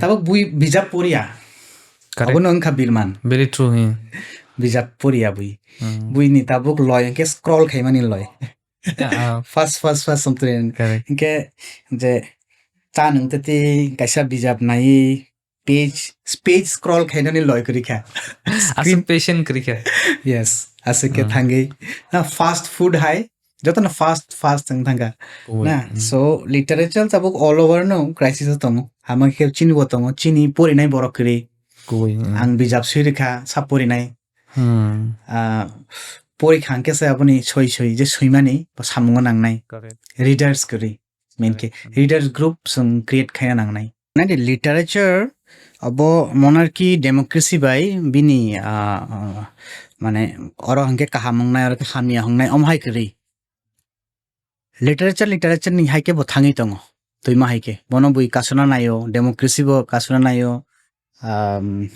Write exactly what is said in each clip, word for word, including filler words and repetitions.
Tabuk bui bijap poriya. Correct. Abono wngkha birman. Very true, hmm. Bijap poriya bui. Hmm. Buini tabuk loi hwnkhe scroll khaimani loi. Yeah, uh, fast, fast, fast something. Correct. Hwnkhe je cha nwng tei kaisa bijap nai page, page scroll khainani loi kwrwi kha. Aswk patient kwrwi kha. Yes, aswk khe hmm. Thangwi. Na fast food hai, jotono fast, fast wng thangkha. Kubui, na, hmm. So literature tabuk all over no crisis o tongo. Hama khe chini bo tongo, chini porinai borok kwrwi. Kubui, hmm. Ang bijap swi rwkha, sa porinai. Hmm. Ah, porikha hwnkhe se aboni soi soi je swimani bo samungo nangnai. Correct. Readers kwrwi. Main khe correct. Readers group chwng create khaina nangnai. Nadi literature abo monarchy democracy bai bini, ah, ah, mane oro hwnkhe kaham wngnai, oro khe hamya wngnai, omo hai kwrwi. Literature, literature ni hai khe bo thangwi tongo. Twima hai khe. Bono bui kasuna naio, democracy bo kasuna naio, um,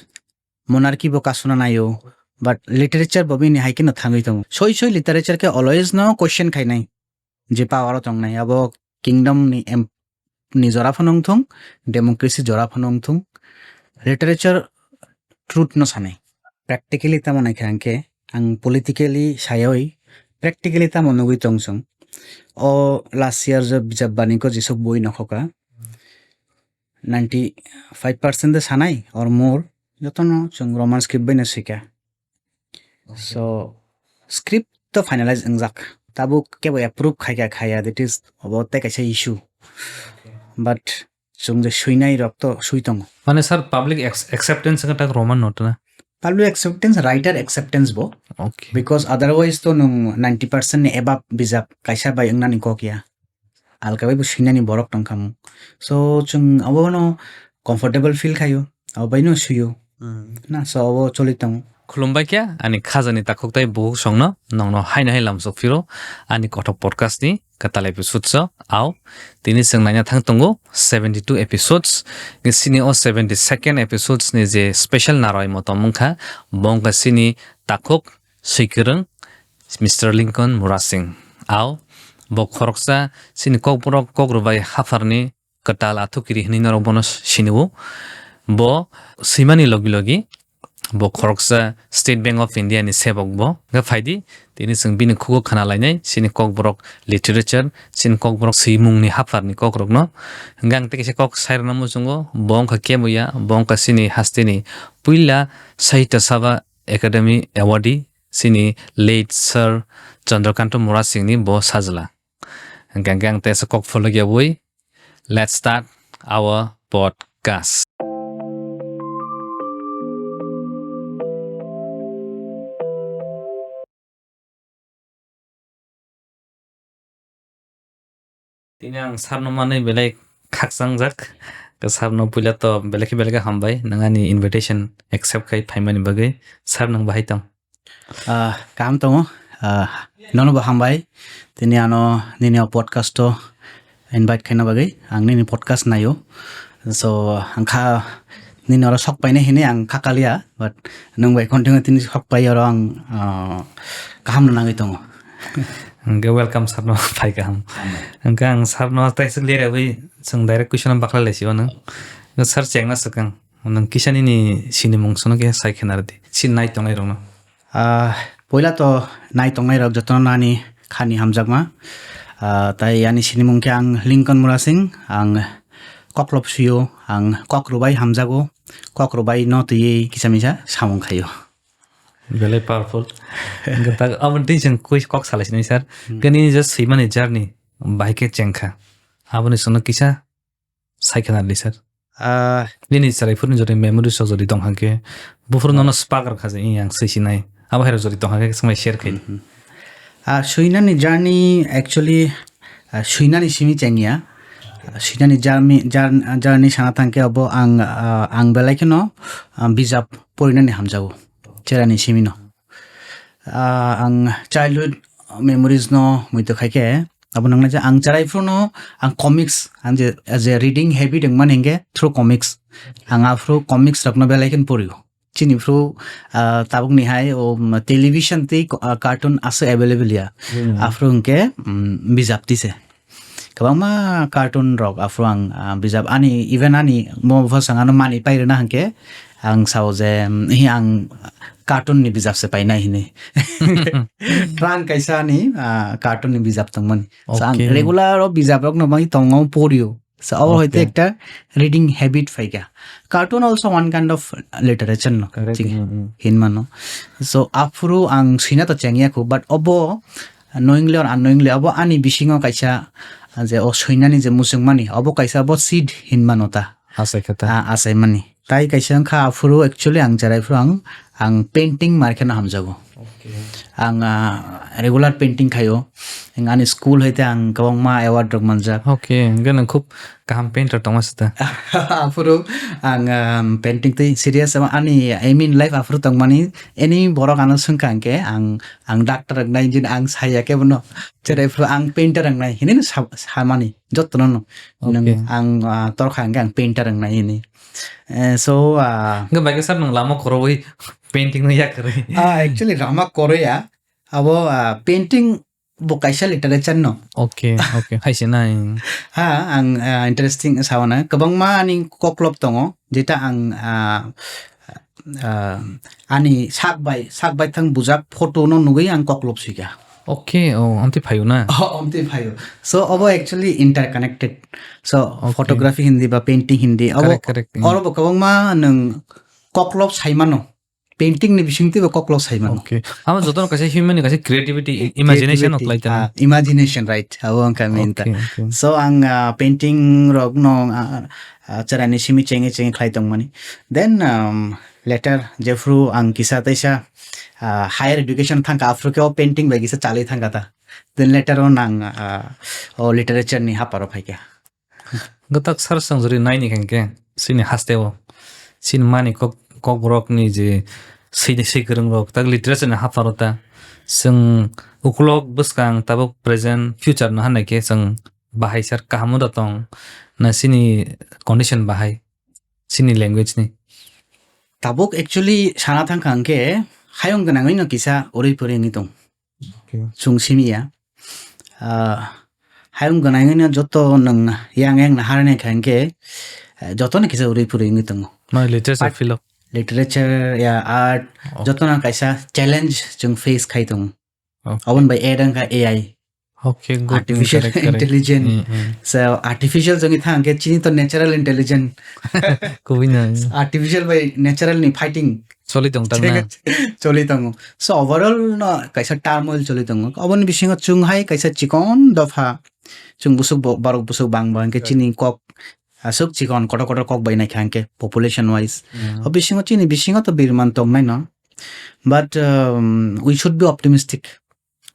monarchy bo kasuna naio. But literature bo bini hai khe no thangwi tongo. Soi soi literature khe always no question khainai. Je power o tongnai. Abo kingdom ni em-, ni jora phano wngthung, democracy jora phano wngthung, literature truth no sanai. Practically tamo naikha hwnkhe, ang politically sayoi, practically tamo nugwi tong chwng. O last year je bijap bani ko jesuk boi nokhoka, ninety five percent de sanai or more, jotono chwng Roman script bai no swika. Okay. So, script to finalize wngjak. Tabuk kebo approve khaika khaya, that is, obo tei kaisa issue. Okay. But chwng je swinai rok to swi tongo. Mane sir, public ex-, acceptance wngkha tak Roman note na? Public acceptance, writer acceptance bo. Okay. Because otherwise to nwng ninety percent ni above bijap kaisa bai wngnani kok ya. Alka bai bo swinani borok tongkha mo. So, chwng abono comfortable feel khaio. Abo bai no suyo. Hmm. Na, so abo choli tongo. Khulumbai khe ani khajani takhuk tai bukhuk songno nongno haino hai lamsok phiro ani kothok podcast ni kwtal episodes o. Ao tini chwng naina thang tongo seventy two episodes. Sini o seventy second episodes ni je special naroi motom wngkha, bo wngkha sini takhuk swikwrwng Mister Lincoln Murasing. Ao bo khoroksa sini kokborok kokrwbai hapharni kwtal athukiri hinwi norok bono sinio. Bo swimani logi logi bo khoroksa State Bank of India ni sebok bo. Hwnkhe phaidi, tini chwng bini khugo khna lainai, chini kokborok literature, chini kokborok swimungni hapharni kokrokno. Hwnkhe ang tei kaisa kok sai rwna muchungo, bo wngkha kebo ya, bo wngkha chini hasteni puila Sahitya Sabha Academy Awardee, chini late Sir Chandrakanta Murasing ni bo sajla. Hwnkhe ang teisa kok pholok yawi, let's start our podcast. Tini ang sir no manwi belai khakchang jak. Sir no puila to belai khe belai khe hambai, nwng ani invitation accept khai phaimani bagwi. Sir, nwng bahai tong? Ah, kaham tongo. Ah, nono bo hambai. Tini ano nini o podcast o invite khaina bagwi. Ang nini podcast naio. So, ang kha nini oro sok painai hinwi ang kha kaliya, but nwng bai continue tini sok pai oro ang, ah, kaham no nangwi tongo. Hwnkhe welcome sir no phai kaham. Hambai. Hwnkhe ang sir no taisuk leraiwi chwng direct question o bakhlai laisio nwng. Sir chengna swkang. Nwng kisa nini sinimung sono khe sai khena rwdi. Sin nai tongnai rokno. Ah, poila to nai tongnai rok jotono nani khani hamjakma. Ah, tai ani sinimung khe ang Lincoln Murasing, ang koklop suyo, ang kok rwbai hamjago, kok rwbai no twiwi kisa misa samung khaio. Belai powerful. Hwnkhe tak aboni twi chwng kwi kok salai sinai sir. Hmm. Khe nini je swimani journey bahai khe chengkha. Aboni sono kisa sai khena rwdi sir. Ah, nini chwrai phuruni jodi memories rok jodi tong kha khe, buphuru nono spark rwkha je, "Ih, ang swi sinai." Abo hai rok jodi tong kha khe, swngbai share khai. Mhm. Ah, swinani journey actually, ah, swinani simi chengya. Ah, swinani journey, jour-, journey sana thang khe abo ang, ah, ang belai kheno, ah, bijap porinani hamjago. Cherani simi no. Ah, ang childhood memories no muitu khai khe, abo nangna je ang cherai phuru no ang comics, ang je, je reading habit wngmani hwnkhe through comics. Ang aphuru comics rok no belai khe porio. Chini phuru, ah, tabuk ni hai o, um, television tei ko-, ah, cartoon aswk available ya. Hmm. Aphuru hwnkhe, um, bijap tise. Kwbangma cartoon rok aphuru ang, ah, bijap ani, even ani mo bupha swng ano manwi pai rwna hwnkhe ang sao je, um, hi ang cartoon ni bijap se painai hinwi. Rang kaisa ani, ah, cartoon ni bijap tongmani. So ang Okay. regular o bijap rok no bai tongo porio. So abo hoite Okay. ekta reading habit phaikha. Cartoon also one kind of literature no. Correct. Chini Mm, mm. hinmano. So aphuru ang swina to chengya khu, but obo knowingly or unknowingly, abo ani bisingo kaisa, ah, je o soinani je muchungmani, obo kaisa abo seed hinmano ta. Asai khe ta. Ah, asaimani. Tai kaisa wngkha aphuru actually ang cherai phuru ang, ang painting mar kheno hamjago. Okay. Ang, ah, regular painting khaio. Ang ani school hoite ang kwbangma award rok manjak. Okay, hwnkhe nwng khub kaham painter tongma sita. Aphuru ang, um, painting tei serious ama ani aim in life aphuru tongmani, any borok ano swngkha hwnkhe ang, ang doctor wngnai, jin ang saya khe bono. Cherai phuru ang painter wngnai hinwi no sa-, samani jotono no. Nwng Okay. ang, ah, torkha hwnkhe ang painter wngnai hinwi. Eh, so, ah, Hwnkhe bai khe sir nwng lama khoroi painting no yak kwrwi. Ah, actually lama khoroi ya. Abo, ah, painting bo kaisa literature no. Okay, okay. Hai se nai. Ha, ang, ah, interesting sawana. Kwbangma ani koklop tongo, jeta ang, ah, ah, ani sak bai, sak bai thang bujak photo no nugwi ang koklop sika. Okay, oh, amtwi phaio na? Oh, amtwi phaio. So, obo actually interconnected. So, Okay. photography hindi ba painting hindi. Abo, Correct, correct. oro bo kwbangma nwng koklop saimano. Painting ni bising twibo koklop saimano. Okay. Amo jotono kaisa human ni kaisa creativity, i-, imagination Creativity, oklai tano. Ah, imagination, right. Abo ang kami inta. Okay, okay. So, ang, ah, painting rok no, ah, ah, cherani simi chenge chenge khlai tongmani. Then, um, later, jephru ang kisa taisa, ah, higher education thangka, aphru khe o painting bai kisa chalwi thangka ta. Then later on ang, ah, o literature ni haparo phaikha. Gatak sar sangjari naini khe, sini hasteo, sini mani kok, kokborok ni je sini swi kwrwng rok, tak literature ni haparo ta. Chwng ukulok bwskang tabuk present future no hanai khe chwng bahai sar kaham da tong na sini condition bahai, sini language ni. Tabuk actually sana thangkha hwnkhe hayung gwnangwi no kisa uri puri wngwi tong. Okay. Chwng simi ya. Ah, hayung gwnangwi no joto nwng yang yang naharani kha hwnkhe, eh, joto no kisa uri puri wngwi tongo. Ma literature But philo. Literature ya art Okay. joto no kaisa challenge chwng face khai tongo. Okay. Aboni bai add wngkha A I. Okay, good. Artificial Correct, correct. intelligence. Mm, mm. So, artificial jongni thang khe chini to natural intelligence. Kubui na. Artificial bai natural ni fighting. Choli tong tang na. Choli tongo. So, overall no kaisa turmoil choli tongo. Aboni bisingo chwng hai kaisa chikon dopha. Chwng busuk bo-, borok busuk bang bang khe Right. chini kok aswk chikon kotor kotor kok bai nai kha hwnkhe population wise. Mm. O bisingo chini bisingo to birman tong nai no. But, um, we should be optimistic.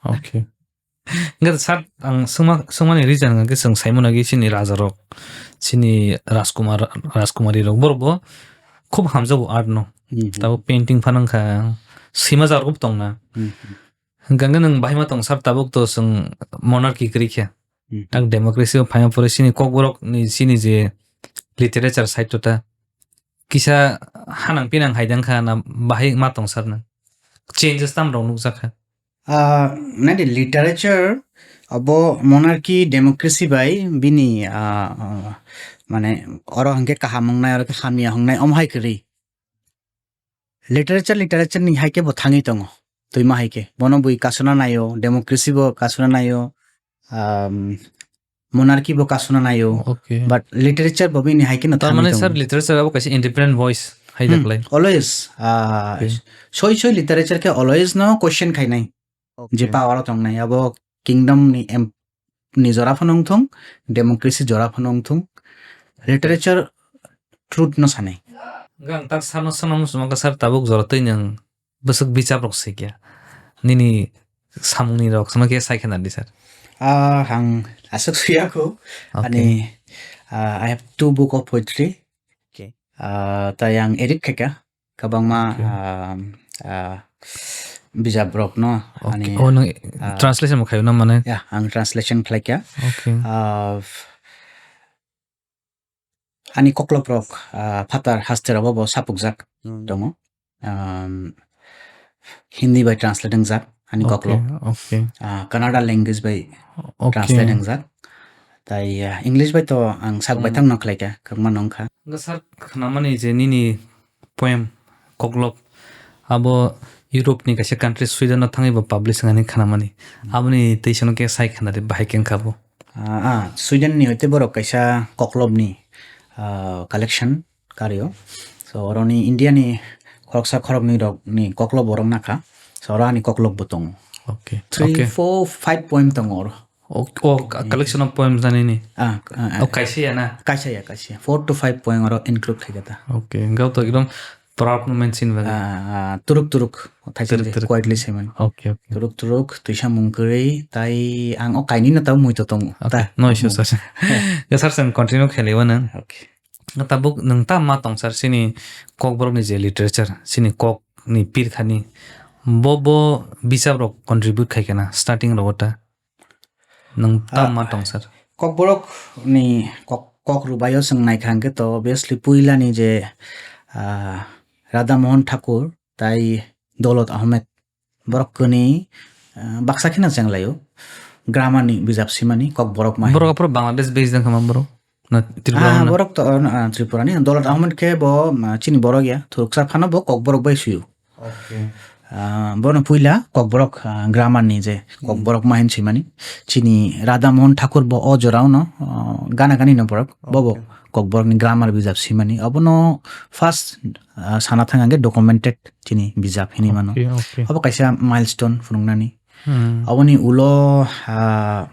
Okay. Hwnkhe sir, ang swngma-, swngmani reason hwnkhe chwng saimano khe chini raja rok, chini rajkumar, rajkumari rok, borok bo khub hamjago art no. Mhm. Tabuk painting phano wngkha, swima jar rok bo tongna. Mhm. Hwnkhe nwng bahai ma tong sir, tabuk to chwng monarchy kwrwi khe. Mhm. Ang democracy o phaima pore chini kokborok ni chini je literature side to ta kisa hanang pinang hai dang kha na bahai ma tong sir na? Changes tam rok nukjak kha. Ah, nadi literature abo monarchy, democracy bai bini, ah, ah, mane oro hwnkhe kaham wngnai, oro khe hamya wngnai, omo hai kwrwi. Literature, literature ni hai khe bo thangwi tongo. Twima hai khe. Bono bui kasuna naio, democracy bo kasuna naio, um, monarchy bo kasuna naio. Okay. But literature bo bini hai khe no Tar thangwi mane tongo. Sir, literature abo kaisa independent voice hai Hmm, daklai. Always, ah, Okay. soi soi literature khe always no question khainai. Okay. Je power o tongnai, abo kingdom ni em-, ni jora phano wngthung, democracy jora phano wngthung, literature truth no sanai. Gang tak sano sano muchungma khe sir tabuk jora twi nwng bwswk bichap rok swi khe. Nini samung ni rok sama khe sai khe nadi sir. Ah, ang aswk suya kho. Okay. Ani, ah, I have two book of poetry. Okay. Ah, tai ang edit khaikha. Kwbangma, Okay. ah, ah, bijap rok no. Okay. Ani, Oh, nang ah, translation mo khayo na mane? Ya, ang translation khlaikha. Okay. Ah, ani koklop rok, ah, phatar haste rok bo sapukjak Hmm. tongo. Um, Hindi bai translate wngjak ani Okay, koklop. Okay. Ah, Kannada language bai Okay. translate wngjak. Tai, ah, English bai to ang sak bai Hmm. thang no khlai kha, kwbangma no wngkha. Hwnkhe sir, khnamani je nini poem Koklob, abo Europe ni kaisa country Sweden no thangwi bo publish wngani khnamani. Hmm. Aboni twi sano khe sai khna di, bahai khe wngkha bo. Ah, ah, Sweden ni hoite borok kaisa Koklob ni, ah, collection kario. So, oro ni India ni khoroksa khoroknwi rok ni Koklob borok nakha. So, oro ani Koklob bo tongo. Okay. Three, Okay. four, five poem tongo oro. O, o, ka-, collection of poems na nini? Ah, ah, ah. O, kaisa ya na? Kaisa ya, kaisa ya. Four to five poem oro include khai kha ta. Okay, hwnkhe to ekdom proud moment sini bagwi. Ah, ah, turuk turuk, thaisa Turuk je turuk. Quietly saiman. Okay, okay. Turuk turuk, twisa mung kwrwi, tai ang o kainwi no tabuk muitu tongo. Okay, Ta? no issues, sir. Ya, sir, sir, continue khailaiwa nang. Okay. Tabuk nang ta ma tong, sir, sini Kokborok ni je literature, sini kok ni pirkhani, bo, bo bisap rok contribute khai kana, starting rok ta. Nwng tam Ah, ma tong, sir? Kokborok ni kok, kok rubaio chwng naikha hwnkhe to obviously puila ni je, ah, Radha Mohan Thakur tai Dolot Ahmed borok kwnwi, ah, baksa kheno chenglaio. Grammar ni bijap simani Kokborok ma Borok hino. Aphuru Bangladesh based wngkha ma borok? Na Tripura Ah, na? Borok to, ah, Tripura ni. Dolot Ahmed khe bo, ah, chini borok ya. Thuruksa phano bo Kokborok bai suyo. Okay. Ah, bono puila Kokborok, ah, grammar ni je Kokborok ma hin swimani. Chini Radha Mohan Thakur bo o jorao no, ah, gana gani no borok. Bo bo Okay. Kokborok ni grammar bijap swimani. Obono first, ah, sana thang hwnkhe documented chini bijap hinwi mano. Okay, okay. Obo kaisa milestone phunuknani. Hmm. Oboni ulo, ah,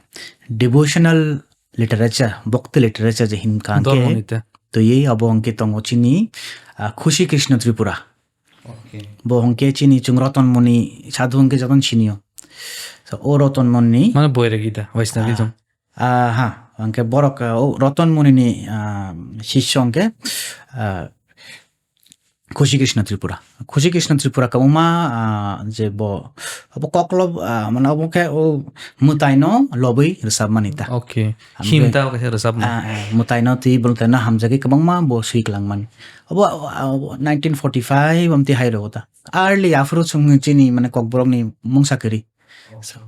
devotional literature, bhakti literature je hinkha hwnkhe Dormo ni ta. Twiwi obo hwnkhe tongo chini, ah, Khushi Krishna Tripura. Okay. Bo hwnkhe chini chwng Roton Muni sadhu hwnkhe jotono sinio. So, o Roton Muni Mane boiregi da, Vaishnavism. Ah, ah, ha, hwnkhe borok, ah, o Roton Muni ni, ah, sisyo hwnkhe, ah, Khushi Krishna Tripura. Khushi Krishna Tripura kwbangma, ah, je bo, bo koklo, ah, mane obo khe o mwtai no lobwi rwchapmani ta. Okay. Him ta kaisa rwchapma. Ah, ah, mwtai no twi bwlwtai no hamjagwi kwbangma bo swi kwlangmani. Obo, ah, obo nineteen forty-five amtwi hai rogo ta. Early aphuru chwng chini mane Kokborok ni mungsa kwrwi.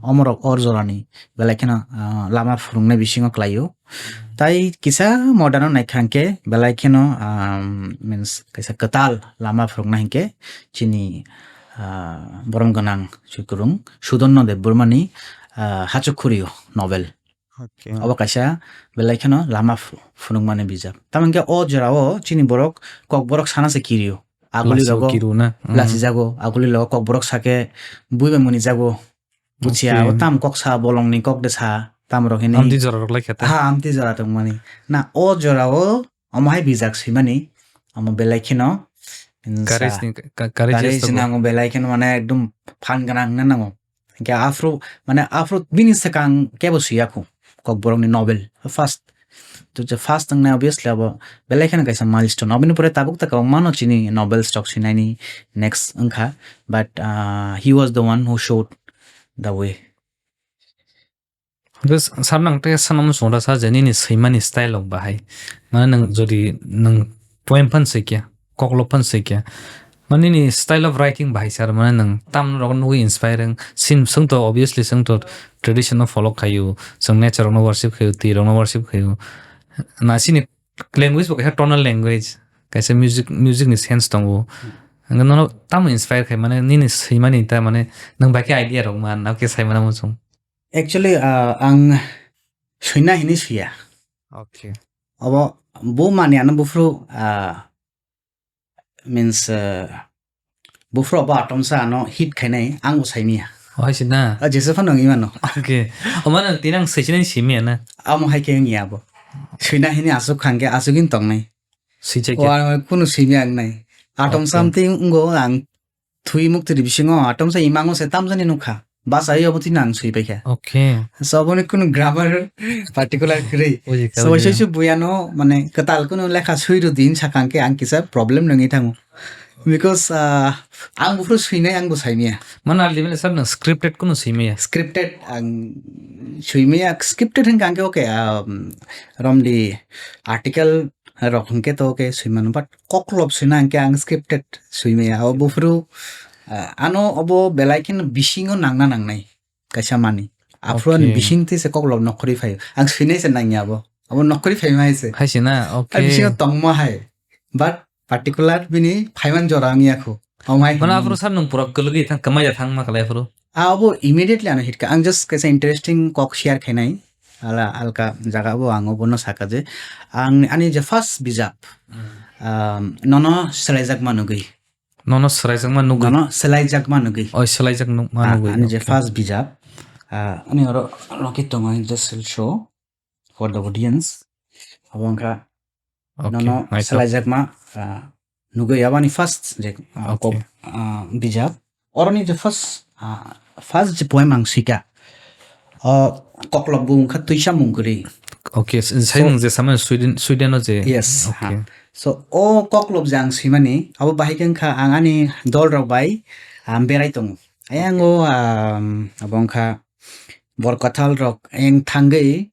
Omorok or jorani belai kheno, ah, lama phwrwngnai bisingo klaio. Tai kisa modern o naikha hwnkhe belai kheno, ah, means kaisa kwtal lama phwrwngnai hwnkhe chini, ah, borom gwnang chukurung Sudanno Debbarmani, ah, Hachukhurio novel. Okay. Obo kaisa belai kheno lama ph-, phunukmani bijap. Tamo hwnkhe o jorao chini borok Kokborok sana se kirio. Aguli Lasi rogo kiru na. Mm. Lasi jago, aguli rogo Kokborok sake bui bai muni jago. Buchia, Okay. O tam kok sa, bolong ni kok de sa, tam rok hini. Amtwi jora rok lai kha ta? Ha, amtwi jora tong mani. Na, o jora o, omo hai bijak swimani, omo belai kheno, mm, Courage sa-, ni, ka-, courage courage estago. Nango belai kheno mane ekdom phan gwnang na nango. Hwnkhe aphuru, mane aphuru bini swkang kebo swiya khu, Kokborok ni novel, first. To je first wngnai obviously abo belai kheno kaisa milestone. Aboni pore tabuk ta kwbangma no chini novels rok swinaini next wngkha. But, uh, he was the one who showed the way. Hwnkhe sir nang tei sana muchung rasa je nini swimani style rok bahai. Mane nwng jodi nwng poem phan swikya, koklo phan swikya. Mane nini style of writing bahai sir, mane nwng tamni rok nugwi inspire wng. Sin swngto obviously swngto tradition no follow khaio, swng nature rok no worship khaio, twi rok no worship khaio. Na sini language bo kaisa tonal language, kaisa music, music ni sense tongo. Hwnkhe nono tamo inspire khai mane nini swimani ta mane nwng bai khe idea rok man, nabo khe sai mano muchung. Actually, ah, ang swina hini swiya. Okay. Obo bo mani ano buphuru, ah, means, ah, buphuru obo atomsa ano hit khainai ang bo saimiya. Oh, hai sina. Ah, jesa phano wngwi mano. Okay. Omo nang tinang swisinai simiya na? Amo hai khe wngya abo. Swina hini aswk khangkhe aswk wngwi tongnai. Swijak O ya. Ano kunu simiya wngnai. Atomsa Okay. Amtwi wnggo ang thwi muktwi bisingo atomsa imango se tamjani nukha. Basa wi obo twi nang swi paikha. Okay. So, aboni kunu grammar particular kwrwi. Buji kha, So, buji waisa kha. Su buyano, mane, kwtal kunu lekha swi rw din sakang khe ang kisa problem nangwi thango. Because, ah, ang buphuru swinai ang bo saimya. Mane, ultimately, sir, nang scripted kunu swimaya? Scripted ang swimaya, scripted hwnkha ang khe, okay, um, romdi article rok hwnkhe to khe swimano, but koklop swina hwnkhe ang scripted swimaya. O buphuru, ah, ano obo belai kheno bisingo nangna nangnai kaisa mani. Aphuru ani Okay. bising twi se koklop nokhorwi phaio. Ang swinai se nangya abo. Abo nokhorwi phaima hai se. Hai se na, Ai okay. bisingo tongma hai. But particular bini phaiman jora wngya kho. Omo hai Mane hwnwi. aphuru sir nwng pura kwlwgwi thang, kwmaiya thang ma khlai aphuru? Ah, abo immediately ano hit kha. Ang just kaisa interesting kok share khainai. Ala, alka jaga bo ang obono saka je. Ang ani je first bijap, Hmm. um, nono swlaijakma nugwi. Nono swlaijakma nugwi? Nono swlaijakma nugwi. Oi, swlaijak nuk-, ma Ah, nugwi. ani je Okay. first bijap. Ah, ani oro, oro khe tongo, I just will show for the audience. Abo wngkha Okay, nono naithok. swlaijakma, ah, nugwi aboni first je, ah, Okay. kok, ah, bijap. Oroni je first, ah, first je poem ang swika. O koklop bo wngkha twisa mung kwrwi. Okay, s-, sai So, nwng je samani Sweden, Sweden o je. Yes, ha. Okay. So, o koklop je ang swimani, abo bahai khe wngkha ang ani dol rok bai, ah, berai tongo. Ayang o, ah, abo wngkha Borkathal rok, ayang thangwi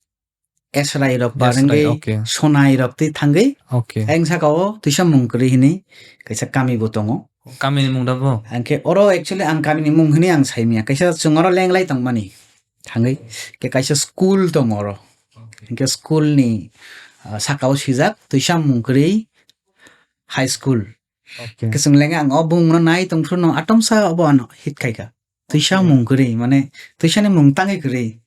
Esrai rok Esrai, barengwi okay. Sonai rok twi thangwi. Okay. Ayang saka o twisa mung kwrwi hinwi kaisa kami bo tongo. Kami ni mung da bo? Ang khe oro actually ang kami ni mung hinwi ang saimya. Kaisa chwng oro lenglai tongmani thangwi. Khe kaisa school tongo oro. Okay. Hingke school ni, ah, saka o swijak twisa mung kwrwi high school. Okay. Hingke chwng lenga ang o bumung no nai tong phuru no atomsa obo ano hit khai kha. Twisa Okay. mung kwrwi, mane, twisani mung tangwi kwrwi.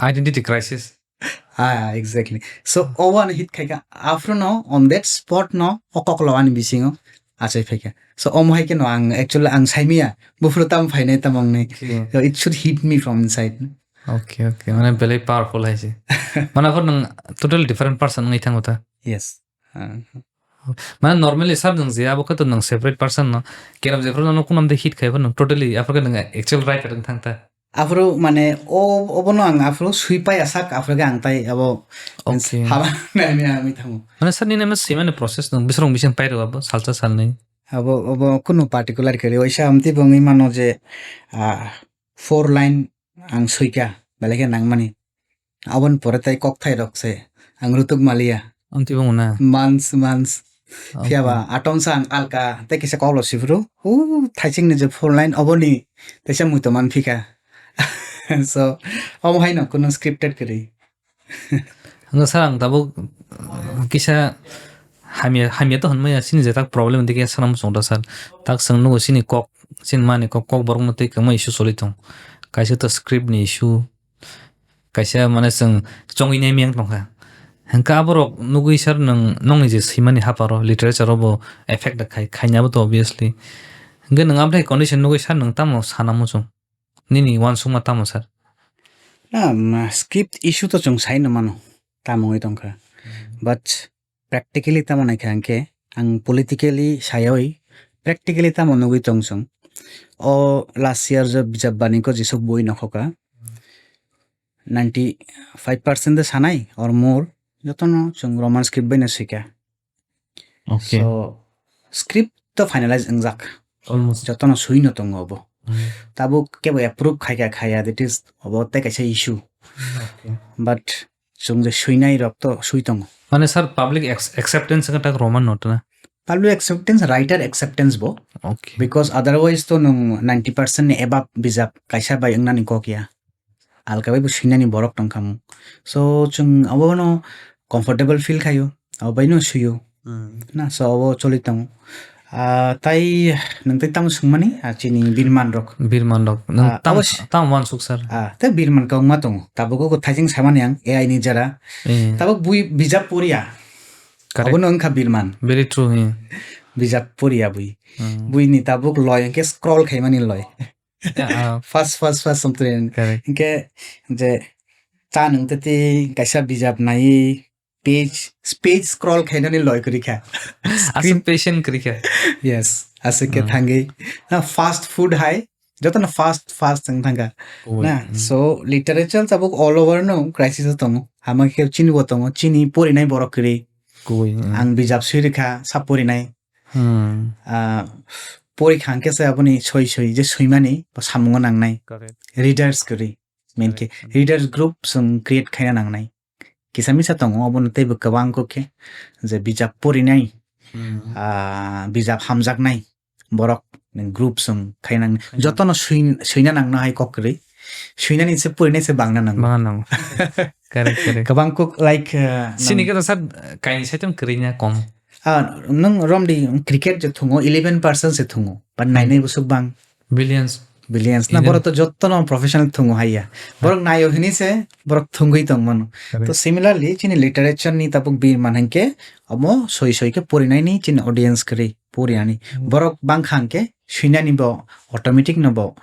Identity crisis. Ah, exactly. So, obo ano hit khai kha. Aphuru no, on that spot no, o koklo ani bisingo achai phai kha. So, omo hai khe no ang, actually, ang saimiya. Buphuru tamo phainai, tamo wngnai. Okay. So, it should hit me from inside. Okay, okay. Mane, belai powerful hai se. Mane, aphuru nwng totally different person wngwi thango ta. Yes. Ah. Mane normally sir nwng je abo khe to nwng separate person no. Kerap jephru no kunam de hit khai phano totally aphuru khe nwng actual writer wng thang ta. Aphuru mane o, obono ang aphuru sui pai asak aphuru khe ang tai abo Okay. haba nai mi ami thango. Mane sir nini amo swimani process nwng bisrong bising pai rw abo salsa salnwi. Abo, obo kunu particular khe waisa amtwi bo wngwi mano je, ah, four line ang soika, belai khe nangmani. Aboni pore tei kokthai rok se ang rutuk maliya. Amtwi bo wngna? Months, months. Okay. Phiya ba atomsa ang alka tei kisa koklo siphuru. U, thaising ni je four line oboni teisa muitu man phika. So, omo haino kunu scripted kwrwi. Hwnkhe sir, ang tabuk, uh, kisa hamya, hamya to hwnmaya, chini je tak problem dikhe sana muchung ta sir. Tak chwng nugo chini kok, chini mani kok, kok borok no twi kwma issue choli tong. Kaisa to script ni issue, kaisa mane chwng chongwi nai miyang tongkha. Hwnkhe aborok nugwi sir nwng, nongni je swimani haparo, literature o bo effect khai, khaina bo to obviously. Hwnkhe nwng aboni condition nugwi sir nwng tamo sana muchung? Nini uansukma tamo sir? Na, ma, script issue to chwng sai no mano, tamo wngwi tongkha. Hmm. But practically tamo naikha hwnkhe, ang politically sayoi, practically tamo nugwi tong chwng. O last year je bijap bani ko jisuk boi nokhoka. Hmm. Ninety five percent de sanai or more, jotono chwng Roman script bai no swika. Okay. So, script to finalize wngjak. Almost. Jotono sui no tongo obo. Hmm. Tabuk kebo approve khaika khaya, that is, obo tei kaisa issue. Okay. But chwng je suinai rok to sui tongo. Mane sir, public ex-, acceptance wngkha tak Roman note na? Public acceptance, writer acceptance bo. Okay. Because otherwise to nwng ninety percent ni above bijap kaisa bai wngnani kok ya. Alka bai bo swinani borok tongkha mo. So, chwng abono comfortable feel khaio, abo bai no suio. Hmm. Na, so abo choli tongo. Ah, tai nwng tai tamo swngmani, ah, chini birman rok. Birman rok. Nwng Ah, tam, abo si- tam uansuk sir. Ah, tai birman kwbangma tongo. Tabuk o thaising samani ang A I ni jara. Eh. Tabuk bui bijap poriya. Correct. Abono wngkha birman. Very true, eh. Bijap poriya bui. Hmm. Bui ni tabuk loi hwnkhe scroll khaimani loi. Ya, ah. Fast, fast, fast something. Correct. Hwnkhe je cha nwng tete kaisa bijap nai, page, page scroll khainani loi kwrwi kha. Aswk Screen patient kwrwi kha. Yes, aswk khe Hmm. thangwi. Na fast food hai, jotono fast, fast wng thangkha. Kubui, Na, hmm. So literature tabuk all over no crisis o tongo. Hama khe chini bo tongo, chini porinai borok kwrwi. Kubui, hmm. Ang bijap swi rwkha, sa porinai. Hmm. Ah, pori kha hwnkhe se aboni soi soi je swimani bo samungo nangnai. Correct. Readers kwrwi. Main khe Correct. Readers group chwng create khaina nangnai. Kisa misa tongo, obono teibo kwbang kok khe je bijap porinai, Hmm. ah, bijap hamjaknai borok ni group chwng khaina nangnai. Hmm. Jotono sui-, suina nangno hai kok kwrwi. Suinani se purinai se bangna nango. Bangna nango. Correct, correct. Kwbang kuk, like, uh, Sini nang- khe to sir, kaini saitung kwrwi na kom. Ah, nung romdi cricket je thungo, eleven percent se thungo. But Hmm. nainai busuk bang. Billions. Billions. Na Even borok to jotto no professional thungo haiya. Borok nayo hini se, borok thungwi tong mano. Correct. To similarly, chini literature ni tabuk bir man hangke, omo soi soi khe purinai ni chini audience kwrwi purinani. Hmm. Borok bang kha hangke, suinani bo automatic no bo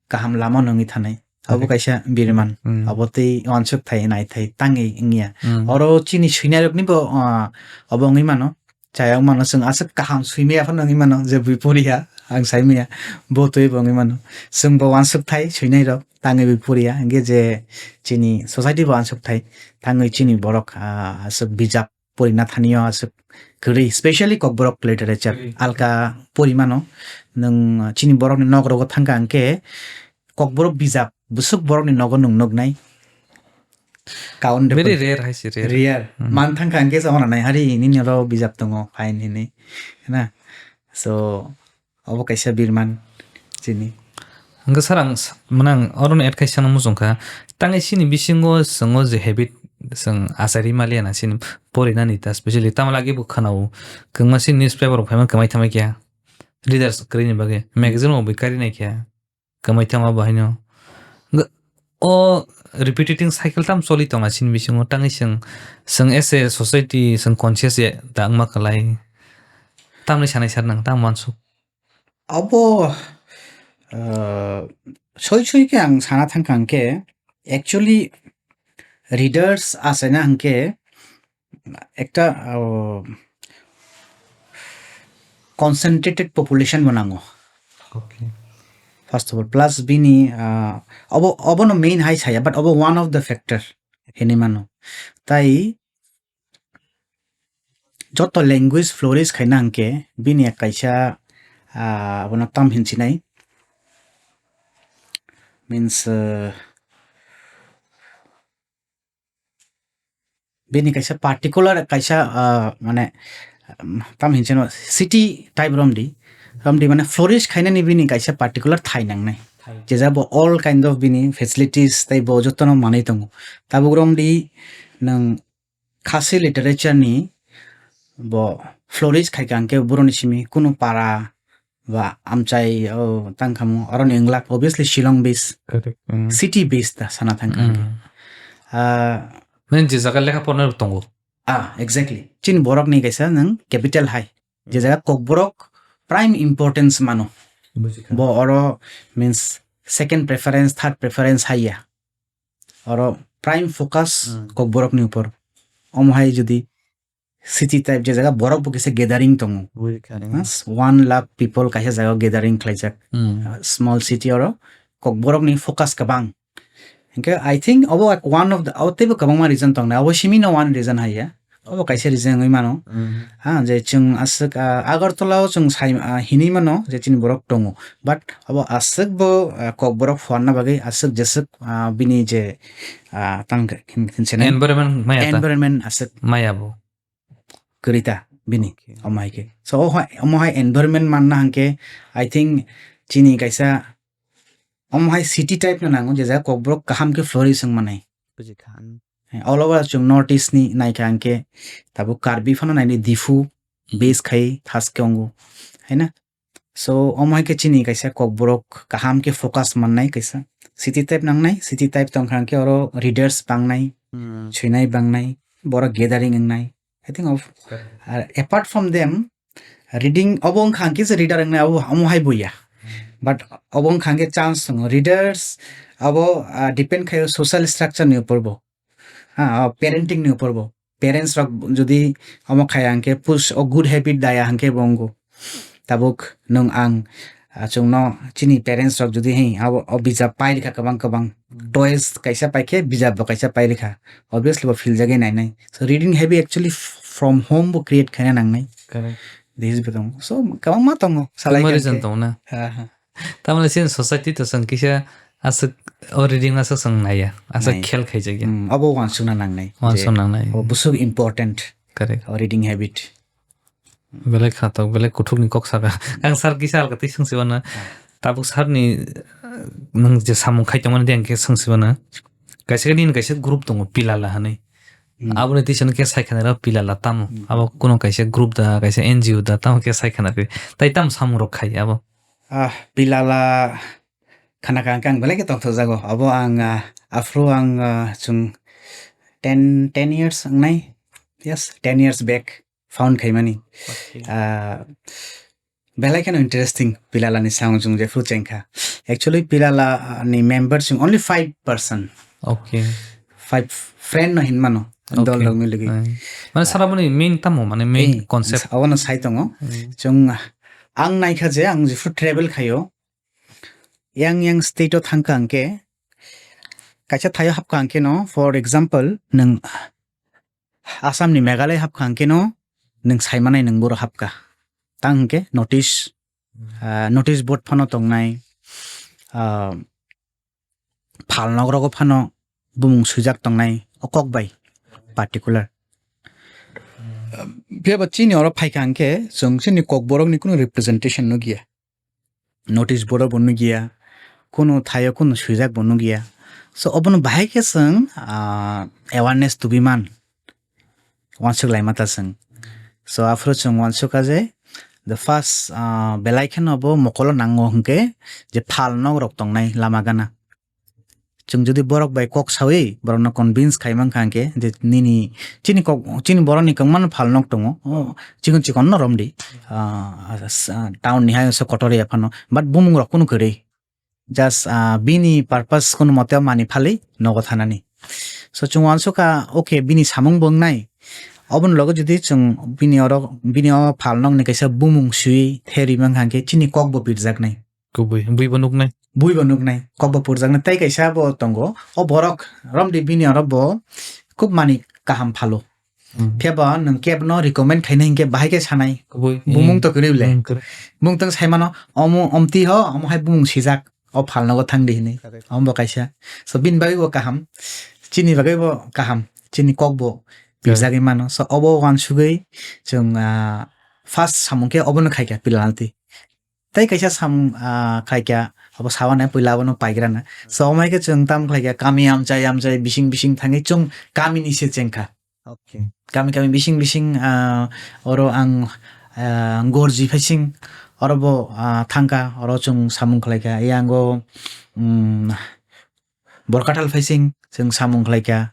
kaham lama nungwi thanai. Abo Correct. kaisa birman. Hmm. Abo tei wansuk thai, nai thai, tangwi wngya. Hmm. Oro chini suinai rok ni bo, ah, obo wngwi mano. Chayang mano, chwng aswk kaham suimaya phano wngwi mano, je bui poriya, ang saimaya, bo twi bo wngwi mano. Chwng bo wansuk thai, suinai rok, tangwi bui poriya, hingke je chini society bo wansuk thai, tangwi chini borok, ah, aswk bijap porina thani o aswk kwrwi, specially Kokborok literature, Kwrwi. alka pori mano. Nwng chini borok ni nok rogo thangka hingke Kokborok bijap, bwswk borok ni nogo nwng nuknai. Kaun Very report. rare hai se, rare. Rare. Hmm. Man thangka hingke sa hwnna nai, hari nini oro bijap tongo, fine hini. Na? So, obo kaisa birman chini. Hingke sir ang s-, mane ang oro ni add kaisa no muchung kha. Tang sini bisingo chwng o je habit chwng achai ri maliya na chini porinani ta specially tamo lagi bo khana o. Kwngma sini newspaper rok phaima kwmai thamai kya. Readers kwrwi ni bagwi. Magazine rok bo kari nai kya. Kwmai thangma bo haino. Ga-, o repetitive cycle tam choli tonga chini bisingo tangwi chwng, chwng as a society chwng conscious ya da wngma kwlai. Tamni sanai sar nang tang mansuk. Abo, ah, soi soi khe ang sana thangkha hwnkhe, actually readers achaina hwnkhe, ekta, ah, concentrated population bo nango. Okay. First of all, plus bini, ah, obo, obono main hai saya, but obo one of the factor hinwi mano. Tai joto language flourish khaina hwnkhe bini kaisa, ah, abono tam hinchinai. Means, ah, bini kaisa particular kaisa, ah, mane, um, tam hincheno city type romdi, romdi mane flourish khainani bini kaisa particular thai nangnai. Thai. Jejabo all kind of bini facilities tei bo jotono manwi tongo. Tabuk romdi nwng Khasi literature ni bo flourish khaikha hwnkhe boroni simi kunu para ba amchai, o, tangkhamu, oroni wngla, obviously Shillong based, Correct. Mm. city based ta sana thangkha hwnkhe. Mm. Ah, Nini je jaga lekha pornai rok tongo. Ah, exactly. Chini borok ni kaisa nwng capital hai. Je jaga Kokborok prime importance mano. Bujikha. Bo oro means second preference, third preference hai ya. Oro prime focus Hmm. Kokborok ni upor. Omo hai jodi city type je jaga borok bo kisa gathering tongo. Bujikha, Ha? One lakh people kaisa jaga gathering khlaijak. Hmm. Uh, small city oro Kokborok ni focus kwbang. Hingke I think obo one of the, abo teibo kwbangma reason tongnai. Abo simi no one reason hai ya. Obo kaisa reason wngwi mano. Hmm. Ha, je chwng aswk, ah, Agartala o chwng sai, ah, hinwi mano je chini borok tongo. But abo aswk bo, ah, Kokborok phuarna bagwi aswk jeswk, ah, bini je, ah, tang khe, khin-, khinsenai Environment maya ta? Environment aswk Maya bo. kwrwi ta bini, Okay. omo hai khe. So, o hai, omo hai environment manna hwnkhe, I think, chini kaisa omo hai city type no nango, je jaga Kokborok kaham khe flourish wng manai. Bujikha. All over chwng North East ni naikha hwnkhe, tabuk Karbi phano naini Diphu base khai thaske ongo, hai na? So, omo hai khe chini kaisa Kokborok kaham khe focus mannai kaisa city type nangnai, city type tongkha hwnkhe oro readers bangnai, Hmm. swinai bangnai, borok gathering wngnai. I think of, Correct. uh, apart from them, reading obo wngkha hwnkhe je reader wngnai abo omo hai bo ya. Hmm. But obo wngkha hwnkhe chance tongo. Readers abo, uh, depend khaio social structure ni upor bo. Ha, o parenting ni upor bo. Parents rok jodi omo khaya hwnkhe push o good habit daya hwnkhe bo wngo. Tabuk nwng ang, ah, chwngno chini parents rok jodi hei abo, o bijap pai rikha kwbang kwbang. Hmm. Toys kaisa paikhe bijap bo kaisa pai rikha. Obviously bo philjagwi nainai. So reading habit actually f-, from home bo create khaina nangnai. Correct. This is betong. So kwbangma tongo. Salai Kwbangma khe reason hwnkhe. Tongo na? Ha, ha. Tamoni chini society to chwng kisa aswk o reading aswk chwng naiya, aswk Nai. khel khaijakya. Hmm, abo uansukna nangnai. Uansuk Je, nangnai. Abo bwswk important. Correct. O reading habit. Belai khatok, belai kuthukni kok saka. Ang sir kisa alka twi swngsi wana. Ah. Tabuk sarni, eh, nwng je samung khai tongmani de ang khe swng sibana. Kaisa khe nini kaisa group tongo, Pilala hinwi. Hmm. Aboni twi sano khe sai khanai rok Pilala tamo. Hmm. Abo kuno kaisa group da, kaisa N G O da, tamo khe sai khana khe. Tai tamo samung rok khai abo. Ah, Pilala khana kha ang belai khe tongthok jago. Abo ang, ah, aphuru ang, ah, chwng ten, ten years wngnai. Yes, ten years back found khaimani. Okay. Ah, belai kheno interesting Pilala ni samung chwng jephuru chengkha. Actually, Pilala, ah, ni member chwng only five person. Okay. Five friend no hinmano. Okay. Dol rok miligwi. Ai. Mane sara boni main tamo, mane main Eh, concept. Abono sai tongo. Hmm. Chwng, ah, ang naikha je ang jephuru travel khaio. Yang yang state o thangkha hwnkhe, kaisa thaio hapkha hwnkhe no, for example, nwng Assam ni Meghalaya hapkha hwnkhe no, nwng saimanai nwng boro hapkha. Tang hwnkhe notice, Hmm. ah, notice board phano tongnai, ah, phalnok rogo phano bumung swijak tongnai, o kok bai particular. Hmm. Phiya ba chini oro phaikha hwnkhe, chwng chini kokborok ni kunu representation nukya. Notice board bo nukya, kunu thaio kunu swijak bo nukya. So, obono bahai khe chwng, ah, awareness tubiman. Wansuk laima ta chwng. So, aphuru chwng wansukha je, the first, ah, belai kheno bo mokolo nango hwnkhe je phalnok rok tongnai lama gana. Chwng jodi borok bai kok sawi, borokno convince khai mankha hwnkhe je nini, chini kok, chini borokni kwmano phalnok tongo. O, chikon chikon no romdi. Ah, ah, town ni hai se kotor ya phano. But bumung rok kunu kwrwi. Just, ah, bini purpose kunu mote mani phali nogo thanani. So chwng wansukha, okay, bini samung bo wngnai. Oboni loge jodi chwng bini oro, bini o phalnokni kaisa bumung swi therwi mankha hwnkhe chini kok bo pirjaknai. Kubui, bui bo nuknai. Bui bo nuknai, kok bo purjaknai. Tei kaisa bo tongo, o borok romdi bini oro bo kub mani kaham phalo. Hmm. Phiya bo nwng kebo no recommend khainai hinkhe bahai khe sanai. Kubui. Bumung Hmm. to kwrwi le. Hmm, kwrwi. Bumung tong sai mano, omo omti ho, omo hai bumung sijak, o phalnogo thangdi hinwi. Correct. Omo bo kaisa. So bini bagwi bo kaham, chini bagwi bo kaham, chini kok bo Correct. pirjagwi mano. So obo wansugwi chwng, ah, first samung khe obono khaikha Pilalati. Tei kaisa samung, ah, khaikha, abo sawan hai puila abono paigrana. So, omo hai khe chwng tamo khlaikha, kami amchai amchai, bising bising thangwi chwng kamini se chengkha. Okay. Kami kami bising bising, ah, oro ang, ah, gorji phaising, oro bo, ah, thangkha, oro chwng samung khlaikha. Yango, um, Borkathal phaising chwng samung khlaikha,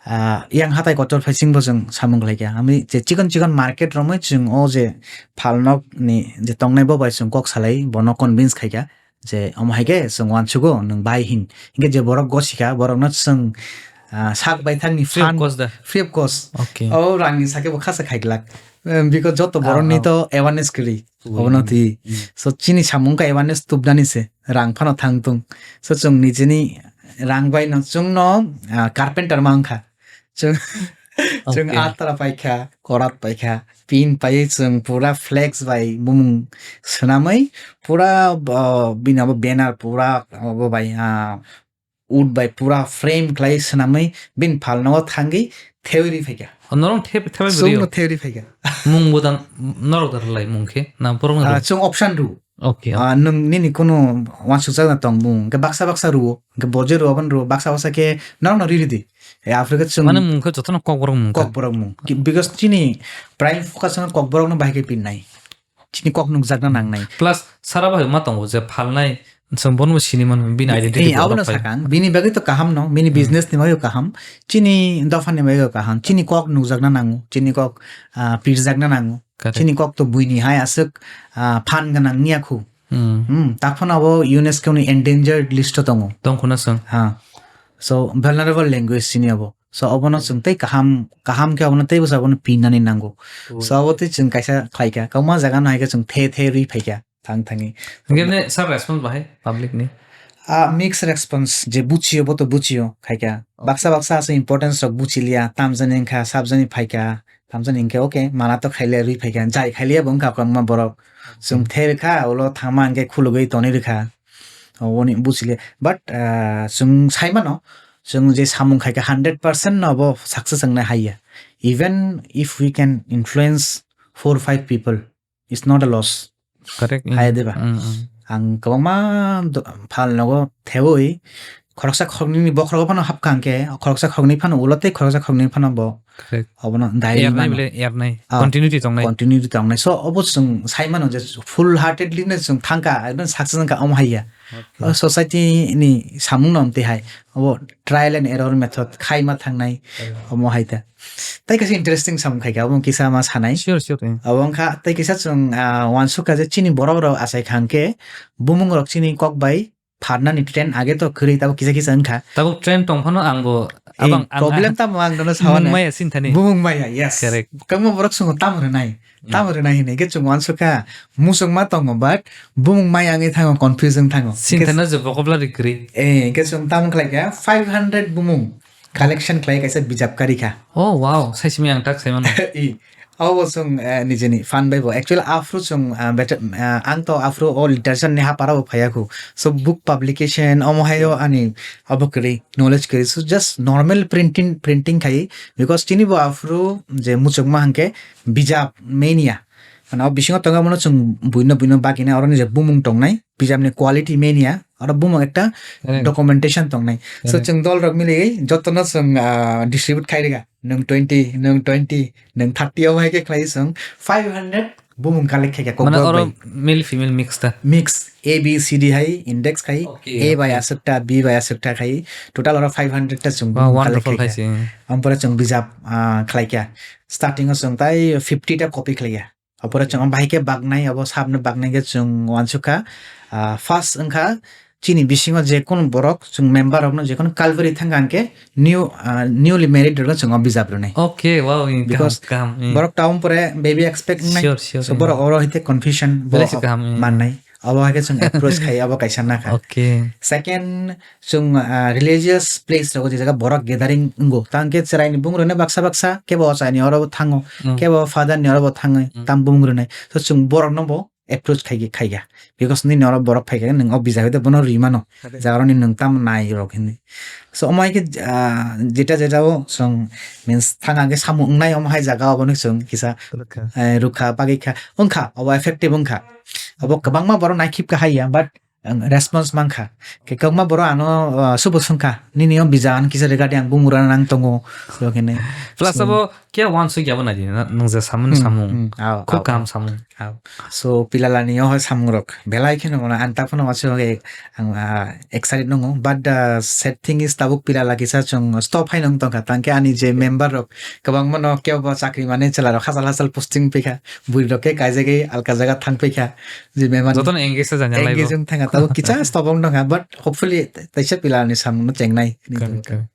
ah, yang hatai kotor phaising bo chwng samung khlaikha. Ami je chikon chikon market romwi chwng o je phalnok ni je tongnai bo bai chwng kok salai, bono convince khaikha je omo hai khe chwng wansugo nwng bai hin. Hinkhe je borok gosikha, borokno chwng, ah, sak bai thangni Free of fan, cost da? Free of cost. Okay. O rangni sakhe bo khasa khaiglak. Em, because joto Ah, borokni ah. to awareness kwrwi. Obono twi. Hmm. So, chini samung kha awareness tubnani se, rang phano thang tung. So, chwng nijini rang bai no, chwng no, ah, carpenter ma wngkha. Chwng, chwng Okay. Atra paikha, korat paikha, pin pai chwng pura flex bai bumung swnamwi, pura, ah, bini abo banner pura, abo bai, ah, wood bai pura frame khlai swnamwi bini phalnogo thangwi theory phaikha. O, norok the-, theory Chwng bwrwi no o? Theory phaikha. Mung bo dang, norok da rwlai mung khe? Na borok no Ah, rw? Chwng option rw. Okay, Ah, okay. Nwng nini kunu wansukjak na tong mung. Hwnkhe baksa baksa rw. Hwnkhe bo je rw, aboni rw. Baksa baksa khe norok no riri di. E, aphuru khe chwng Mane mung khe jotono kokborok mung khe? Kokborok mung. Ki-, because chini prime focus wngkha kokborok no bahai khe pinnai. Chini kok nukjakna nangnai. Plus, sara bai ma tongo je phalnai, chwng bono bo sini mano, bini identity Eh, bo abono alok khai. Sakang, bini bagwi to kaham no, bini Hmm. business ni bagwi kaham, chini dopha ni bagwi kaham, chini kok nukjakna nango, chini kok, ah, pirjakna nango, Correct. Chini kok to buini hai aswk, ah, phan gwnang wngya khu. Hmm. Hmm, tak phano abo UNESCO ni endangered list o tongo. Tong khuna chwng. Ha. So, vulnerable language chini abo. So, obono chwng tei kaham, kaham khe obono tei bwsa obono pinani nango. Oi. So, abo tei chwng kaisa khlaikha. Kauma jaga no hai khe chwng the the rwi phaikha thang thangwi. Hingke ne sir response bahai public ni? Ah, mixed response, je buchio, bo to buchio, khaikha. Okay. Baksa baksa aswk importance rok buchiliya, tamjani wngkha, sabjani phaikha, tamjani hingke, okay, mana to khailiya, rwi phaikha, jai khailiya bo wngkha kwbangma borok. Okay. Chwng the rwkha, ulo thangma hingke khulugwi tonwi rwkha. O, oni buchiliya. But, ah, chwng saimano, chwng je samung khaikha hundred percent no bo success wngnai haiya. Even if we can influence four, five people, it's not a loss. Correct. Haiya Mm. diba? Mm, mm. Ang kwbangma do-, phalnogo thewi khoroksa khoroknwini bokhorogo phano hapkha hwnkhe, khoroksa khoroknwi phano ulo tei khoroksa khoroknwi phano bo Correct. Obono dairy Ernai mano. Bile ernai. Ah, Continuity tongnai. Continuity tongnai. So, obo chwng sai mano je full heartedly no chwng thangkha, ekdom success wngkha, omo hai ya. Okay. O society ni samung no amtwi hai. Obo trial and error method khai ma thangnai. Correct. Omo hai ta. Tai kaisa interesting samung khai kha, obo kisa ma sanai. Sure, sure, eh. Obo wngkha, tai kisa chwng, ah, wansukha je chini borok rok achai kha hwnkhe bumung rok chini kok bai pharnani trend age to kwrwi tabuk kisa kisa wngkha. Tabuk trend tong phano ang bo Eh, abang ang problem tamo ang nono bumung sawana. Maya sini thani. Bumung maya, yes. Correct. Kwbangma borok chwng tamo rwnai. Hmm. Tamo rwnai hinwi khe chwng wansukha muchungma tongo, but bumung maya wngwi thango, confusing thango. Sini thani je vocabulary kwrwi. Eh, hwnkhe chwng tamo khlai kha five hundred bumung collection khlai kaisa bijap kari kha. Oh, wow. Sai simi ang tak sai mano. I, Abo chwng, eh, nijeni fan bai bo. Actually, aphuru chwng, ah, better, ah, ang to aphuru o literature ni hapara bo phaiya khu. So, book publication, omo hai o ani abo kwrwi, knowledge kwrwi. So, just normal printing, printing khai, because chini bo aphuru je muchungma hwnkhe bijap mania. Mane, o bisingo tongo abono chwng buino buino bagina, oro ni je bumung tongnai, bijap ni quality mania, oro bumung ekta Correct. Documentation tongnai. So, Correct. Chwng dol rok mili jotono chwng, ah, distribute khai rega. Nwng twenty, nwng twenty, nwng thirty omo hai khe khlai chwng five hundred bumung collect khai kha Mane Kokborok oro bai. Male female mix ta. Mix A B C D hai index khai Okay, A bai okay. Aswk ta, B bai aswk ta khai total oro five hundred ta chwng Wow, bumung collect wonderful khai khai kha. Se. Ampore chwng bijap, ah, khlai kha. Starting o chwng tai fifty ta copy khlai kha. Apore chwng bahai khe baknai, abo sabno baknai khe chwng wansukha. Ah, first wngkha chini bisingo je kunu borok chwng member rokno je kunu Calvary thangkha hwnkhe new, ah, newly married rokno chwng o bijap rwnai. Okay, wow, in Because kaham, kaham, in. Borok town pore baby expect wngnai. Sure, sure, So in. Borok oro hite confusion bo Belai se kaham, in. Mannai. Abo hai khe chwng approach khai abo kaisa nakha. Okay. Second, chwng, ah, religious place rogo je jaga borok gathering wngo. Tang khe chwraini bumung rwna baksa baksa, kebo ochaini oro bo thango, Mm. Kebo father ni oro bo thangwi Mm. tam bumung rwnai. So chwng borok no bo approach khai khai kha. Because nini oro borok phai kha, nwng o bijap de bono rwi mano. Correct. Jaga roni nwng tam nai rok hinwi. So omo hai khe, ah, jeta jeta o chwng means thang ang khe samung wngnai omo hai jaga obo no chwng kisa, Rwkha. Eh, rwkha bagwi kha. Wngkha, obo effective wngkha. Obo kwbangma borok naikhip kha hai ya, but ang response mankha. Khe kokma borok ano, ah, subo swngkha, "Nini o bijap ano kisa regarding ang bumura nang tongo," so hwnwi. Plus So, abo khe wansuk ya bo nai di, na-, nwng je samung Hmm, samung. Hmm, aw, Khub aw, kaham aw. Samung. Aw. So, pilalani o samung rok belai kheno mano, ang ta phano wansuk ang, ah, excited nongo. But the sad thing is, tabuk pilala kisa chwng stop hai nong tongkha. Tangkhe ani je member rok kwbangma no kebo chakri mane chwla rok hachal hachal posting phaikha. Bwrwi rok khe kaijagwi alka jaga thang phaikha. Je member Jotono engage jani lai bo. Engage wng thangkha, tabuk kicha stop wng thangkha, but hopefully taisa pila ni samung no chengnai. Kar, kar.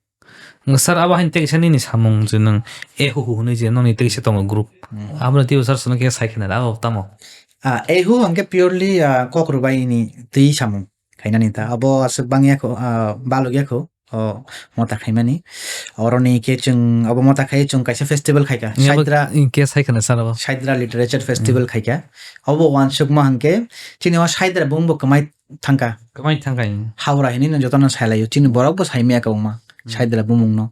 Nga sir, abo hain teisa nini samung je nwng ehuhu hwnwi je noni teisa tongo group. Hmm. Abo twibo sir sono khe sai khna abo tamo. Ah, ehu hwnkhe purely, ah, kok rwbai ni twi samung khainani ta. Abo aswk bang ya kho, ah, balok ya kho. O mota khaimani. Oroni khe chwng, abo mota khai chwng kaisa festival khaikha. Ni abo Saidra, in case hai khana sir abo. Saidra Literature Festival Hmm. Khaikha. Abo wansukma hwnkhe chini o Saidra bumung bo kwmai thangkha. Kwmai thangkha, in. Howrah hinwi no jotono sailaio. Chini borok bo saimaya kwbangma. Hmm. Saidra bumung no.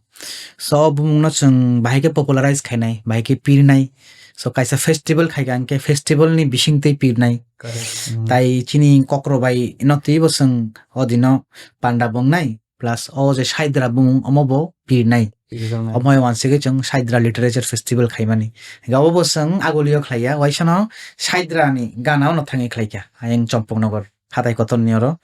So, o bumung no chwng bahai khe popularize khainai, bahai khe pirnai. So, kaisa festival khaikha hwnkhe festival ni bisingtwi pirnai. Correct. Hmm. Tai chini kokro bai no twibo chwng o dino panda bongnai. Plus o je Saidra bumung omo bo pirnai. Pirjaknai. Omo hai wansugwi chwng Saidra Literature Festival khaimani. Hingke obo bo chwng agulio khlaiya, waisano Saidra ni gana ono thangwi khlaikha. Ayang Chompoknogor hatai kotor ni oro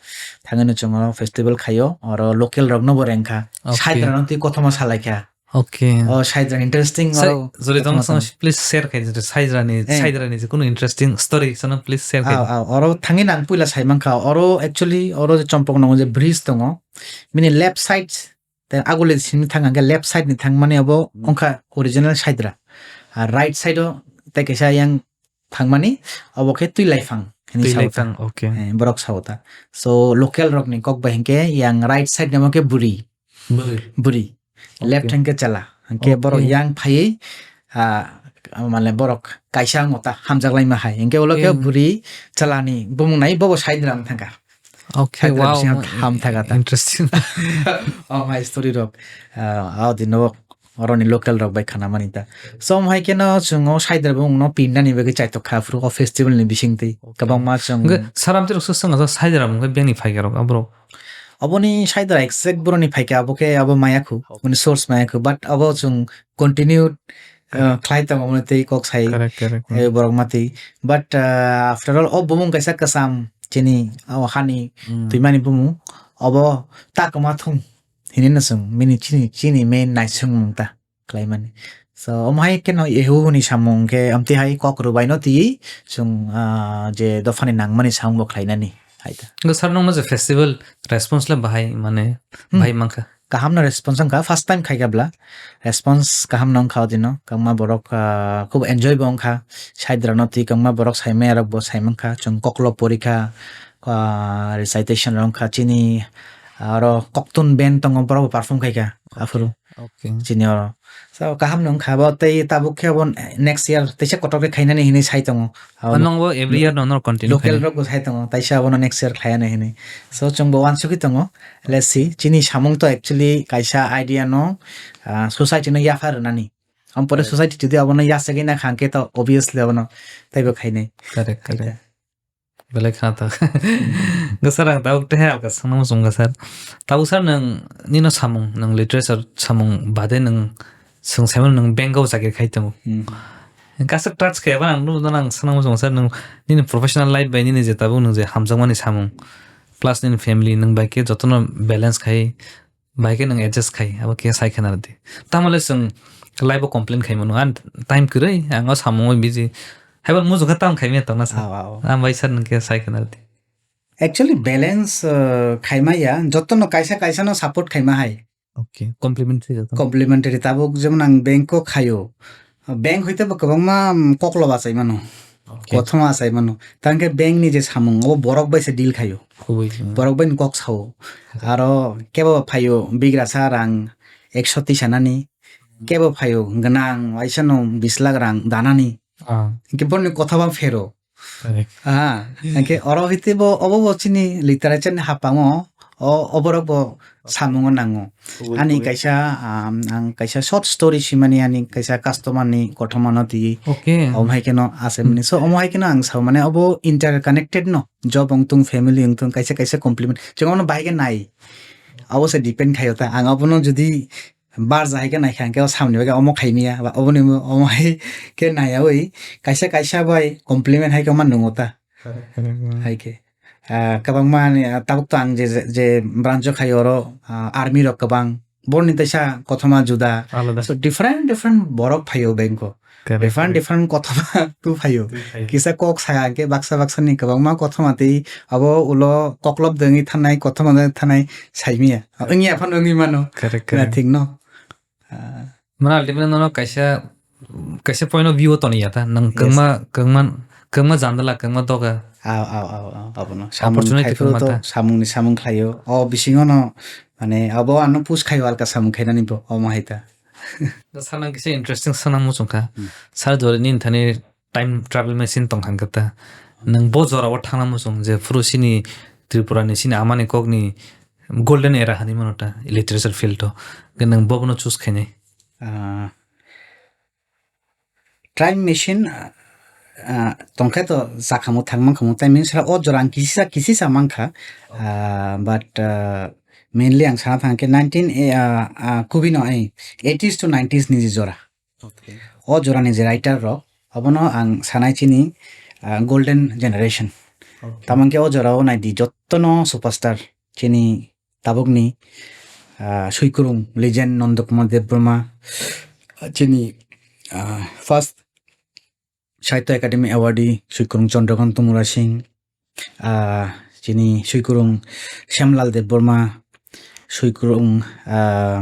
thangwi no chwng oro festival khaio, oro local rok no bo rengkha. Okay. Saidra no twi kothoma salaikha. Okay. O Saidra interesting Sai, oro jori tong kothoma sang tong. Please share khai Saidra ni, Eh. Saidra ni je kunu interesting story sono please share khai. Aw, aw, oro thangwi nang puila sai mankha. Oro actually oro je Chompoknogor je bridge tongo. Bini left side, te aguli simi thang hwnkhe left side ni thangmani abo Hmm. wngkha original Saidra. Ar right side o tei kaisa yang thangmani abo khe twi laifang hinwi Twi sao ta. Laifang, okay. Eh, borok sao ta. So, local rok ni kok bai hinkhe yang right side ni amo khe bwrwi. Bwrwi. Bwrwi. Okay. Left hwnkhe chwla. Hinkhe borok Okay. yang phaiwi, ah, mane borok kaisa wngo ta hamjak laima hai. Hinkhe ulo khe Hmm. bwrwi chwla ni bumung nai bobo Saidra wng thangkha. Okay, Saidra wow. Bisingo ham thangkha ta. Interesting. Oh, my story rok. Ah, aw dino oroni local rok bai khanamani ta. So, omo hai kheno chwng o Saidra bumung no pinnani bagwi chaitok kha phuru o festival ni bisingtwi. Okay. Kwbangma chwng Hwnkhe saramti rok swk swng saidra mung khe bengni phaikha rok aborok. Oboni Saidra exact boroni phaikha abo khe abo maya khu, Okay. mani source maya khu, but abo chwng continue, uh, khlai tongo mani tei kok sai, Correct, correct. eh, borok matwi. But, uh, after all, o bumung kaisa kwcham chini o hani Mm. twimani bumung obo ta kwma thung hinwi no chwng mini chini, chini main naisingmung ta khlaimani. So, omo hai kheno ehu ni samung khe amtwi hai kok rwbaino twiwi chwng, ah, je dophani nangmani samung bo khlainani hai ta. Hwnkhe sir, nokno je festival response le bahai mane Hmm. bahai mankha? Kaham no response wngkha, first time khaikha bla. Response kaham no wngkha odino, kwbangma borok, ah, khub enjoy bo wngkha. Side rok no twi kwbangma borok saimaya rok bo saimankha, chwng koklo porikha, ah, recitation rok wngkha chini, aro koktun band tongo borok bo perform khaikha aphuru. Okay. Chini oro. So, kaham no wngkha bo, tei tabuk khe bo next year teisa kotor khe khainani hinwi sai tongo. Abo Ano bo every year no, no continue local khainai. Rok bo sai tongo, taisa abono next year khlaiya hinwi. So, chwng bo uansugwi tongo. Let's see. Chini samung to actually kaisa idea no, ah, society no yaphar rwnani. Am pore Right. society jodi abono yasagwi na kha hwnkhe to obviously abono teibo khainai. Correct, correct. Belai khna ta. Gosar ang tabuk tehe alka sangna muchung gosar. Tabuk sir nwng nino samung, nwng literature samung bade nwng swng saimano nwng bank o chakri khai tongo. Hmm. Kasak touch khe ba ang nukno ang sangna muchung sir nwng nini professional life bai nini je tabuk nwng je hamjakmani samung. Plus nini family nwng bai khe jotono balance khai. Bai khe nwng adjust khai, abo khe sai khna rwdi. Tamole chwng life o complain khai mano, "Ang time kwrwi, ang o samung o busy." Haibar muchung khe tam khai manya tongna sa. Aw, aw. Ang bai sir nwng khe sai khna rwdi. Actually, balance, uh, khaima ya, jotono kaisa kaisa no support khaima hai. Okay, complimentary joto. Complimentary, tabuk jemon ang bank o khaio. Bank hoite bo kwbangma, um, koklo bachai mano. Okay. Kothoma achai mano. Tangkhe bank ni je samung, obo borok bai se deal khaio. Kubui se. Borok bai ni kok sao. Aro kebo phaio bigrasa rang ekso tisa nani. Kebo phaio gwnang waisa no bis lakh rang danani. Ah. Hinkhe borni kotha bang phero. Correct. Ah, hinkhe oro hite bo, obo bo chini literature ni hapango, o, oborok bo samungo nango. Kubui, Ani kubui. Kaisa, um, ang kaisa short story simani ani kaisa customer ni kothoma no twi. Okay. Omo hai kheno ase mani. Hmm. So, omo hai kheno ang sao mane obo interconnected no. Job wngtung, family wngtung, kaisa kaisa compliment. Chwng omo bahai khe nai. Abo se depend khaio ta. Ang abono jodi bar jahai khe naikha, hwnkhe o samni bagwi omo khaimya, ba oboni omo hai khe naiyaui kaisa kaisa bai compliment hai khe ma nungo ta. Correct, correct, hmm. Hai khe, ah, kwbangma ni, ah, tabuk to ang je, je, je branch o khai oro, ah, army rok kwbang, borni teisa kothoma juda. Alada. So different, different borok phaio bank o. Correct, different, correct. Different kothoma tu phaio. Tu phaio. Kisa kok sa hwnkhe baksa, baksa ni kwbangma kothoma tei abo ulo koklop dengwi thanai, kothoma dengwi thanai saimya. Wngya phano wngwi mano. Correct, correct. Nothing no. Ah. Mane ultimately nono kaisa, kaisa point of view o toniya ta. Nang Yes. Kwngma, kwngma, kwngma jandala, kwngma doga. Aw, aw, aw, aw, abono. Samung Opportunity khai phuru kwngma to ta. Samung ni samung khlaio. O bisingo no, mane, abo ano push khaio alka samung khainani bo, omo hai ta. Da sana kisa interesting sana muchung kha. Hmm. Sar jori ni thani time travel machine tong kha kata. Nwng bo jora o thangna muchung je phuru sini Tripura ni sini amani kok ni golden era hani mano ta literature field o. Ke nwng bo bono choose khainai. Ah, time machine, ah, ah, tongkhe to sakhamu thangmang khamu time machine sara o jora ang kisisa, kisisa mankha. Ah, but, ah, mainly ang sana thangkhe nineteen, eh, ah, ah, kubino, eh, eighties to nineties ni je jora. Okay. O jorani je writer rok, abono ang sanai chini, ah, golden generation. Okay. Tamangkhe o jorao naidi jottono superstar chini tabukni, ah, Suikurung legend Nandakumar Debbarma, chini, ah, first Sahitya Academy Awardee Suikurung Chandrakanta Murasing, ah, chini Suikurung Shyamlal Debbarma, Suikurung, ah,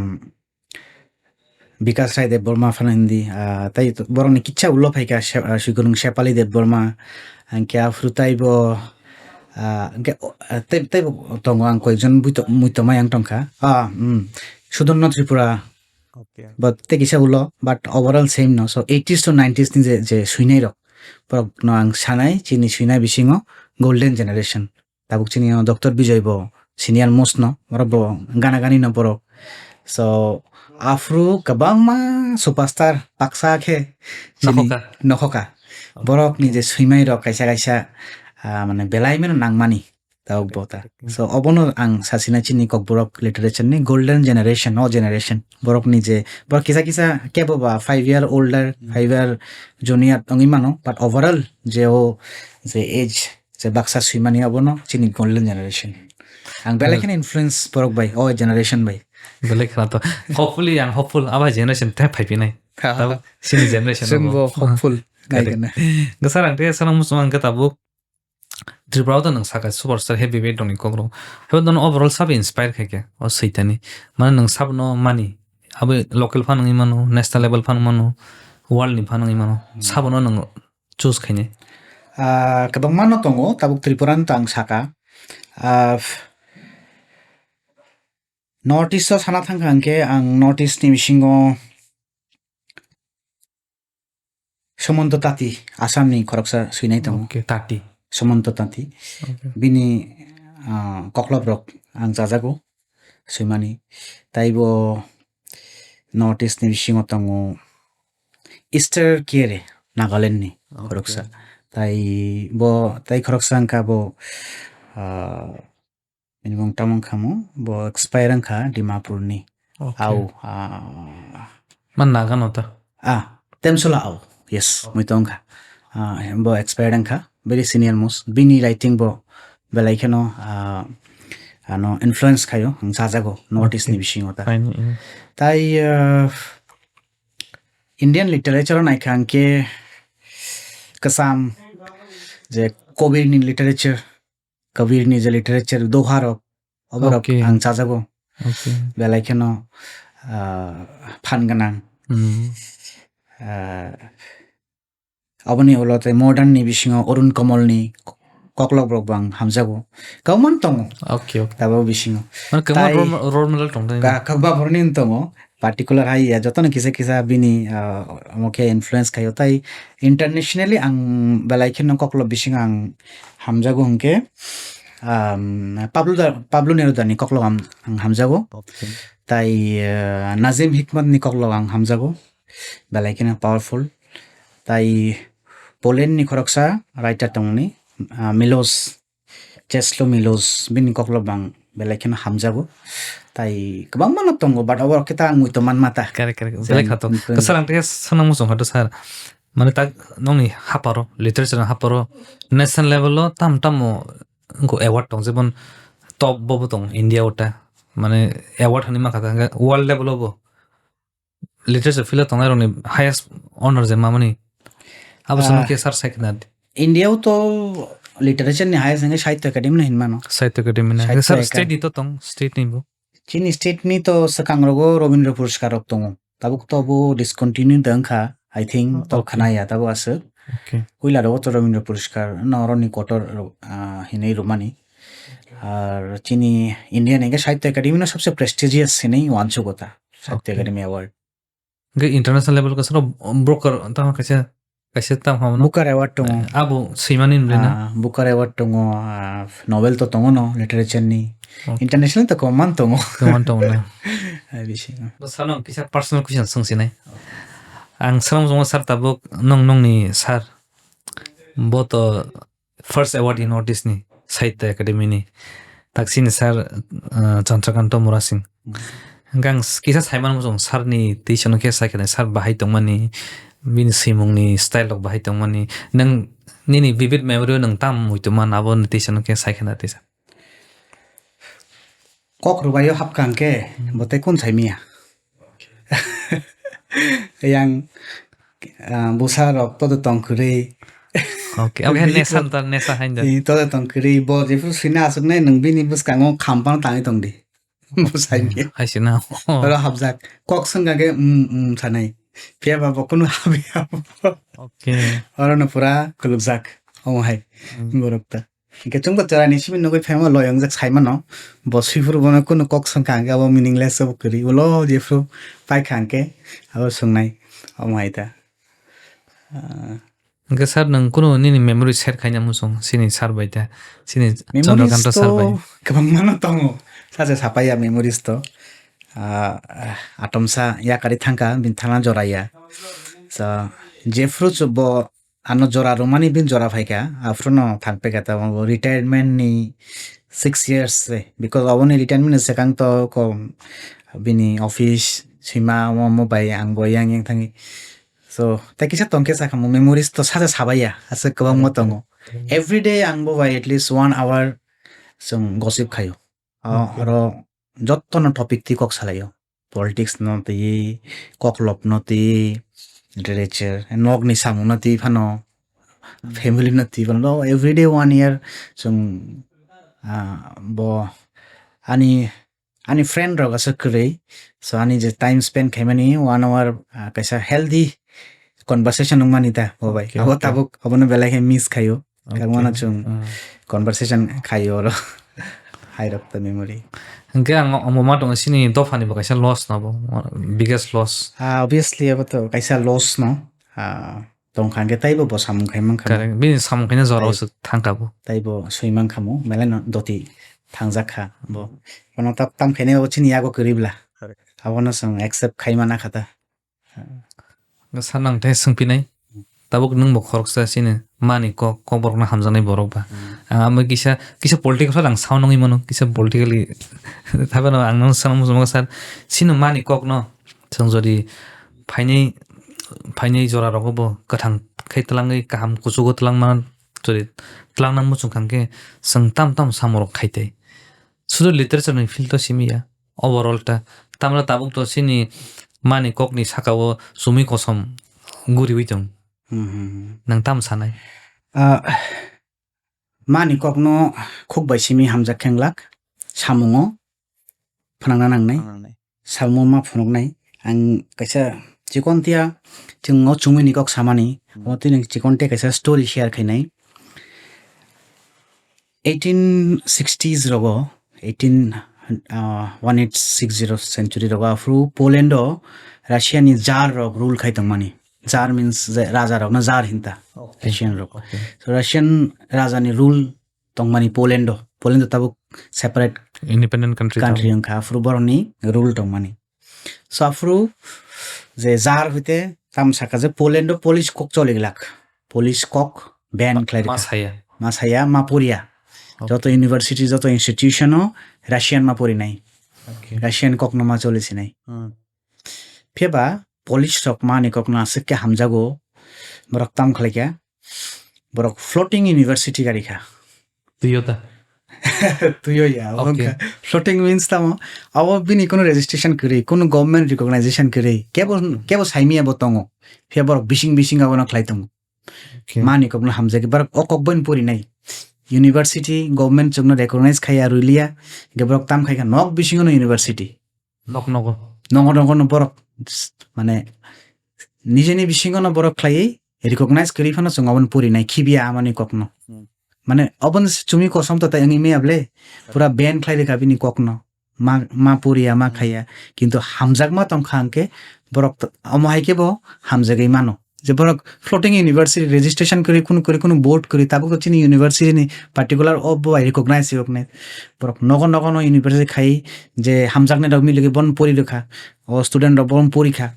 Bikash Rai Debbarma phano hindi, ah, tei borokni kisa ulo phaikha, She-, ah, Suikurung Shepali Debbarma, hwnkhe aphuru taibo, ah, hwnkhe, ah, tei, teibo tongo ang koijon buito-, muitomai ang tongkha. Ah, hmm, Sudonna Tripura, Okay. But tei kisa ulo, but overall same no. So eighties to nineties ni je, je swinai rok, borok no ang sanai, chini swinai bisingo golden generation. Tabuk chini o Doctor Bijoy bo senior most no, borok bo gana gani no borok. So Aphuru kwbangma superstar baksa khe chini Nokhoka. Nokhoka. Borokni je swimai rok kaisa kaisa, ah, mane belai mano nangmani. Tabuk bo ta. So, obono ang sasina chini Kokborok literature ni golden generation, o generation. Borokni je, borok kisa kisa kebo ba five year older, Hmm. five year junior wngwi mano, but overall je o je age, je baksa swimani obono chini golden generation. Ang belai Hmm. kheno influence borok bai, o generation bai. Belai kheno to. Hopefully, ang hopeful, abo generation te phai phinai. Ha, ha, Tabuk ha. Chini generation Chwng bo. Bo hopeful. Correct. Nai gana. Gasa rang te sanang muchung ang khe tabuk Tripura o to nwng saka superstar heavyweight rokni kokrok. Haibo nono overall sabo inspire khaikha o switani. Mane nwng sabono mani. Abo local fan wngwi mano, national level fan wngwi mano, world ni fan wngwi mano. Hmm. Sabono nwng choose khainai. Ah, kwbangma no tongo, tabuk Tripura no to ang saka. Ah, North East o sana thangkha hwnkhe ang North East ni bisingo Sumanto Tati, Assam ni khoroksa swinai tongo. Okay, Tati. Sumanto Tati. Okay. Bini, ah, koklop rok ang chajago swimani. Taibo North East ni bisingo tongo Easter Kere, Nagaland ni Okay. khoroksa. Tai bo, tai khoroksa wngkha bo, ah, Bini mung tamo wngkha mo, bo expire wngkha Dimapur ni. Okay. Au, ah, Man Naga no ta. Ah, Temsola au. Yes, Oh. mui to wngkha. Ah, bo expire wngkha. Very senior most. Bini writing bo belai kheno, ah, ano influence khayo, ang sajago North East ni Okay. bisingo ta. Fine, mm. Tai, ah, Indian literature o naikha hwnkhe kwcham je Kabir ni literature, Kabir ni je literature doha rok, oborok Okay. ang chajago. Okay. Belai kheno, ah, phan gwnang. Mm. Ah, oboni ulo tei modern ni bisingo Arun Kamal ni koklop rok bo ang hamjago. Kwbangma tongo. Okay, okay. Tabok bisingo. Mane kwbangma Tai role, role model tong thai. Ka-, kwbangma borokni tongo. Particular hai ya, jotono kisa kisa bini, ah, omo khe influence khaio. Tai internationally ang belai kheno koklop bisingo ang hamjago hwnkhe, um, Pablo da-, Pablo Neruda ni koklop ang, ang hamjago. Okay. Tai, ah, Nazim Hikmat ni koklop ang hamjago. Belai kheno powerful. Tai Poland ni khoroksa writer tongni, ah, Milos Cheslo Milos, bini koklop bang belai kheno hamjago. Tai kwbangma no tongo, but oborok khe ta ang mui to manma ta. Correct, correct. Belai kha to. Kwsarang te sanang muchung kha to sir. Mane tak nongni haparo, literature ni haparo, national level o tam tamo wngkho award tong, jemon top bo bo tong India o ta. Mane award hani ma kha ta, world level o bo. Literature field o tongnai rokni highest honor je mamani. Abo sono Ah. khe sir sai khna di. India o to literature ni highest hwnkhe Sahitya Academy no hinmano. Sahitya Academy na. Sahitya Sir, Academy. State ni to tong, state ni bo. Chini state ni to swkang rogo Rabindra Puraskar rok tongo. Tabuk to bo discontinue da wngkha, I think, to Okay. khna ya tabuk aswk. Okay. Puila rogo to Rabindra Puraskar, no, oroni kotor, ah, hinwi rwmani. Ar chini India ni hwnkhe Sahitya Academy no sabse prestigious hinwi uansukgo ta. Sahitya Okay. Academy Award. Hwnkhe international level kasaro Booker tamo kaisa, kaisa tamo hamo no? Booker Award tongo. Eh, abo swimani hinwi na? Ah, Booker Award tongo, ah, Nobel to tongo no, literature ni. Okay. International to kwbangma tongo. Kwbangma tongo na? Hai bisingo. Bo sano kisa personal question swngsinai. Ang swrwng swngo sir tabuk nwng nwngni sir. Bo to first award in North East ni Sahitya Academy ni taksini sir, uh, Chandrakanta Murasing. Hmm. Hwnkhe ang s-, kisa saimano muchung sir ni twi sano khe sai khna sir bahai tongmani, bini swimung ni style rok bahai tongmani. Nwng nini vivid memory o nwng tam muitu man abo ni twi sano khe sai khna tisa. Kok rwbaio hapkha hwnkhe Hmm. bo tei kun saimiya. Yang, ah, bwsa rok todo tong kwrwi. Okay, okay, Bini nesa bo-, ta, nesa hain da. Bini todo tong kwrwi, bo jephru swina aswknai nwng bini bwskango khampang tangwi tong di. Bo saimiya. Hmm, hai se na. Oro hapjak. Kok swngkha khe, mm, mm, sanai. Phiya ba bo kunu habi abo. Okay. Oro no pura kulukjak. Omo hai. Hmm. Borok ta. Hwnkhe chwngbo chwraini simi nugwi phaima loi wngjak saimano, bo swiphuru bono kunu kok swngkha hwnkhe abo meaningless abo kwrwi, ulo jephru paikha hwnkhe abo swngnai, omo hai ta. Ah. Hwnkhe sir, nwng kunu nini memory share khaina muchung, chini sir bai ta, chini Memories Chandrakanta sir to bai? Kwbangmano tongo, sacha sapaiya memories to. ah, atomsa yakarwi thangkha, bini thangna jora ya. So, jephru bo ano jora rwmani bini jora phaikha, aphruno thangpaikha, tabuk retirement ni six years se, because oboni retirement ni swkang to ko bini office, swima, omo, omo bai ang bo yang yang thangwi. So, tei kisa tongkhe sakha mo, memories to saja sabaiya, aswk kwbangma tongo. Every day ang bo bai at least one hour chwng gossip khaio. Ah, aro jottono topic twi kok salaio. Politics no twi, koklop no twi, literature, nokni samung no twi phano, family no twi phano, everyday one year chwng, ah, bo ani, ani friend rok aswk kwrwi. So ani je time spend khaimani one hour, ah, kaisa healthy conversation wngmani ta bo bai. Okay, abo okay. Tabuk abono belai khe miss khaio. Okay. Karmano chwng, ah, conversation khaio oro. Hai rok ta memory. Hwnkhe ang omo ma tongo chini dophani bo kaisa loss no bo, biggest loss. Ah, obviously abo to kaisa loss no. Ah, tongkha hwnkhe taibo bo samung khai mankha. Correct. Bini samung khaina jora tai-, se thangkha bo. Taibo sui mankha mo, belai no doti thangjak kha bo. Kono tap tam khainai bo chini yago kwrwi bla. Correct. Abono chwng accept khai mana kha ta. Sa nang tei swngpinai. Tabuk nwng bo khoroksa chini mani kok, kokborok no hamjaknai borok ba. Hmm. Ang amo kisa, kisa political side ang sound wngwi mano, kisa politically. Thaphano ang nang sana muchungo sir, chini mani kok no chwng jodi phainai, phainai jora rogo bo kwthang khe twlangwi kaham kuchugo twlangma jodi twlangna muchung kha hwnkhe chwng tam tam samung rok khai tei. Sudu literature ni field o simi ya. Overall ta. Tamra tabuk to chini mani kok ni saka o chumui kosom guriwi tong. Hmm, hmm, hmm. Nang tam sanai? Ah, mani kok no khuk bai simi hamjak khenglak. Samungo phnangna nangnai. Phnang nangnai. Samungo ma phunuknai. Ang kaisa chikon tia chwng o chumui ni kok samani. Hmm. O tini chikon tia kaisa story share khainai. Eighteen sixties rogo, eighteen, ah, one eight six zero century rogo, aphuru Poland o Russia ni Tsar rok rule khai tongmani. Tsar means je raja rok no Tsar hinta, okay. Russian rok. Okay. So Russian raja ni rule tongmani Poland o. Poland o tabuk separate independent country country tamo. Wngkha, aphuru borok ni rule tongmani. So aphuru je Tsar hoite tam saka je Poland o Polish kok choli glak. Polish kok ban khlai rikha. Ma saya. Ma saya, ma poriya. Okay. Joto university, joto institution o Russian ma porinai. Okay. Russian kok no ma choli sinai. Hmm. Phiya ba Polish rok mani kok no aswk khe hamjago. Borok tam khlai kha. Borok floating university gari kha. Toyota. Tuyo ya, abo. Okay. Wngkha. Floating means tamo, abo bini kuno registration kwrwi, kuno government recognition kwrwi, kebo, kebo saimia bo tongo. Phiya borok bising bising abono khlai tongo. Okay. Mani kokno hamjagwi borok o kok boino porinai. University government chwngno recognize khaiya, rwliya, hwnkhe borok tam khaikha nok bisingono university. Nok nogo. Nogo nogo no borok, mane, nijeni bisingo no borok khlaiwi recognize kwrwi phano chwng obono porinai khibiya amani kokno. Hmm. Mane, obono se chumui kosom to tai wngwi maya ble, pura ban khlai rikha bini kokno. Ma, ma poriya, ma khaiya. Kintu hamjakma tongkha hwnkhe borok to, omo hai khe bo hamjagwi mano. Je borok floating university registration kwrwi, kunu kwrwi, kunu board kwrwi, tabuk to chini university ni particular o bo bai recognize rok nai. Borok nogo nogo no university khai je hamjaknai rok miligwi bon pori rwkha. O student rok bon pori kha.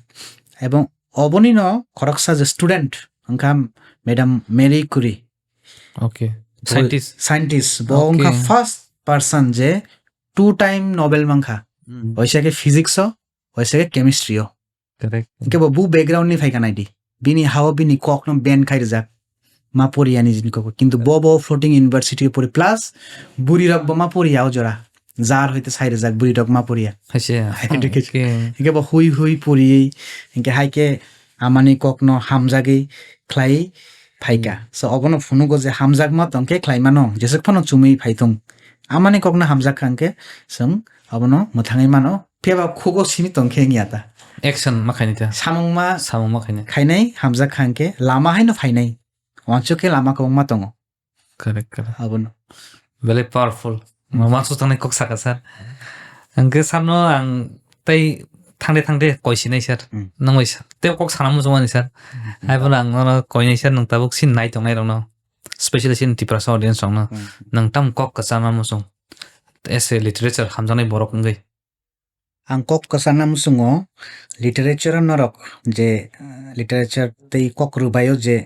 Ebong oboni no khoroksa je student wngkha Madam Marie Curie. Okay. Bo scientist. Scientist. Bo wngkha, okay, first person je two time Nobel mankha. Hmm. Waisa khe physics o, waisa khe chemistry o. Correct. Hwnkhe bo bu background ni phaikha naidi. Bini hao bini kok no ban khai rijak. Ma poriya nijini kok. Kintu bo, bo floating university o pori plus buri rok bo ma poriya o jora. Jar hoite sai rijak buri rok ma poriya. Haise, hai, ah, education. Okay. Hwnkhe bo hui hui poriwi, hwnkhe hai khe amani kok no hamjagwi khlai phaikha. Hmm. So obono phunugo je hamjakma tongkhe khlai mano, jeswk phano chumui phai thung. Amani kokno hamjak kha hwnkhe chwng abono mwthangwi mano. Phiya ba khugo simi tongkhe wngya ta. Action ma khainai ta. Samung ma, samung ma khainai. Khainai hamjak kha hwnkhe lama haino phainai. Wansuk khe lama kwbangma tongo. Correct, correct. Abono. Belai powerful. Hmm. Ma, ma swk tangnai kok saka, sir. Hwnkhe sir no ang tei thangde thangde koi sinai, sir. Hmm. Nang bai sa-, tei kok sana muchungmani, sir. Hmm. Hai bono ang nono koinai, sir, nwng tabuk sin nai tongnai rokno, specially sin Tiprasa audience rokno. Hmm. Nwng tam kok kwchama muchung. As a literature hamjaknai borok wngwi. Ang kok kwcharna muchungo, literature o norok je, eh, literature tei kok rwbaio je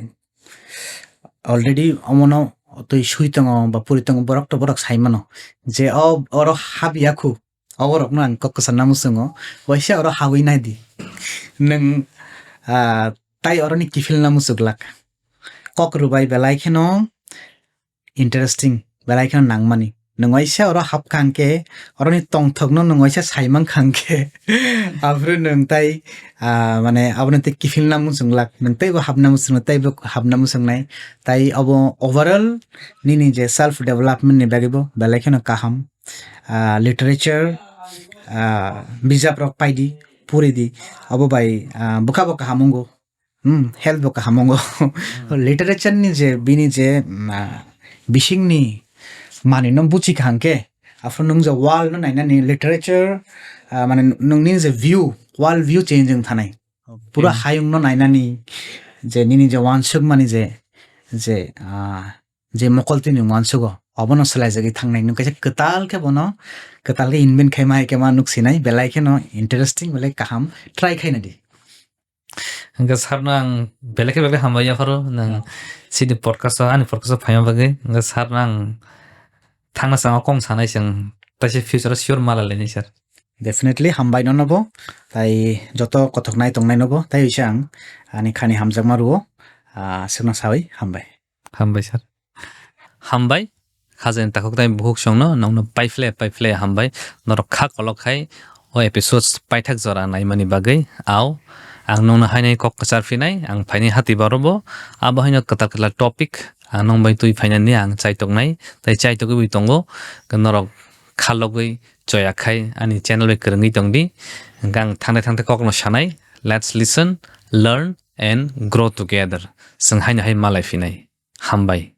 already omono twi swi tongo ba puri tongo, borok to borok sai mano je o oro hap ya khu, o borokno ang kok kwcharna muchungo, waisa oro hawi nai di. Nwng, ah, tai oroni kiphilna muchuk glak. Kok rwbai belai kheno interesting, belai kheno nangmani. Nwng waisa oro hap kha hwnkhe, oroni tongthokno nwng waisa sai mankha hwnkhe, aphuru nwng tai, ah, mane, abono tei kiphilna muchunglak. Nwng teibo hapna muchungnai, teibo hapna muchungnai. Tai obo overall nini je self development ni bagwibo belai kheno kaham. Ah, literature, ah, bijaprok paidi, puridi, abo bai, ah, bwkhabo kaham wngo. Hmm, health bo kaham wngo. Literature ni je, bini je, mm, ah, bisingni manwino buchi kha hwnkhe, aphuru nwng je world no nainani, literature, ah, mane nwngni je view, world view change wng thanai. Pura hayung no nainani, je nini je uansuk mani je, je, ah, je mokol twi nwng uansugo, obono swlaijagwi thangnai. Nwng kaisa kwtal khe bono, kwtal khe invent khaima hai khe ma nuk sinai, belai kheno interesting, belai kaham, try khaina di. Hwnkhe sir no ang belai khe belai hambai yapharo, nwng chini podcast o, ani podcast o phaima bagwi. Hwnkhe sir no ang thangna chama kok sanai, chwng taisa future o sure malai lainai sir. Definitely hambai nono bo, tai joto kothok nai tongnai nobo, tai uisa ang ani khani hamjakma rwo, ah, swkno sawi hambai. Hambai sir. Hambai. Khajani takhuk tai bukhuk songno nongno paiphle paiphle hambai. Norok kha kolok khai o episodes paithak jora naimani bagwi. Au, ang nongno hainai kok kwchar phinai, ang phainai hati baro bo. Abo haino kwtal kwtal topic ang nong bai twi phainani ang chaitoknai, tai chaitokgwi tongo. Norok khalogwi choya khai ani channel bai kwrwngwi tongdi. Hwnkhe ang thangtai thangtai kokno sanai, let's listen, learn and grow together. Chwng haino hai malai phinai. Hambai.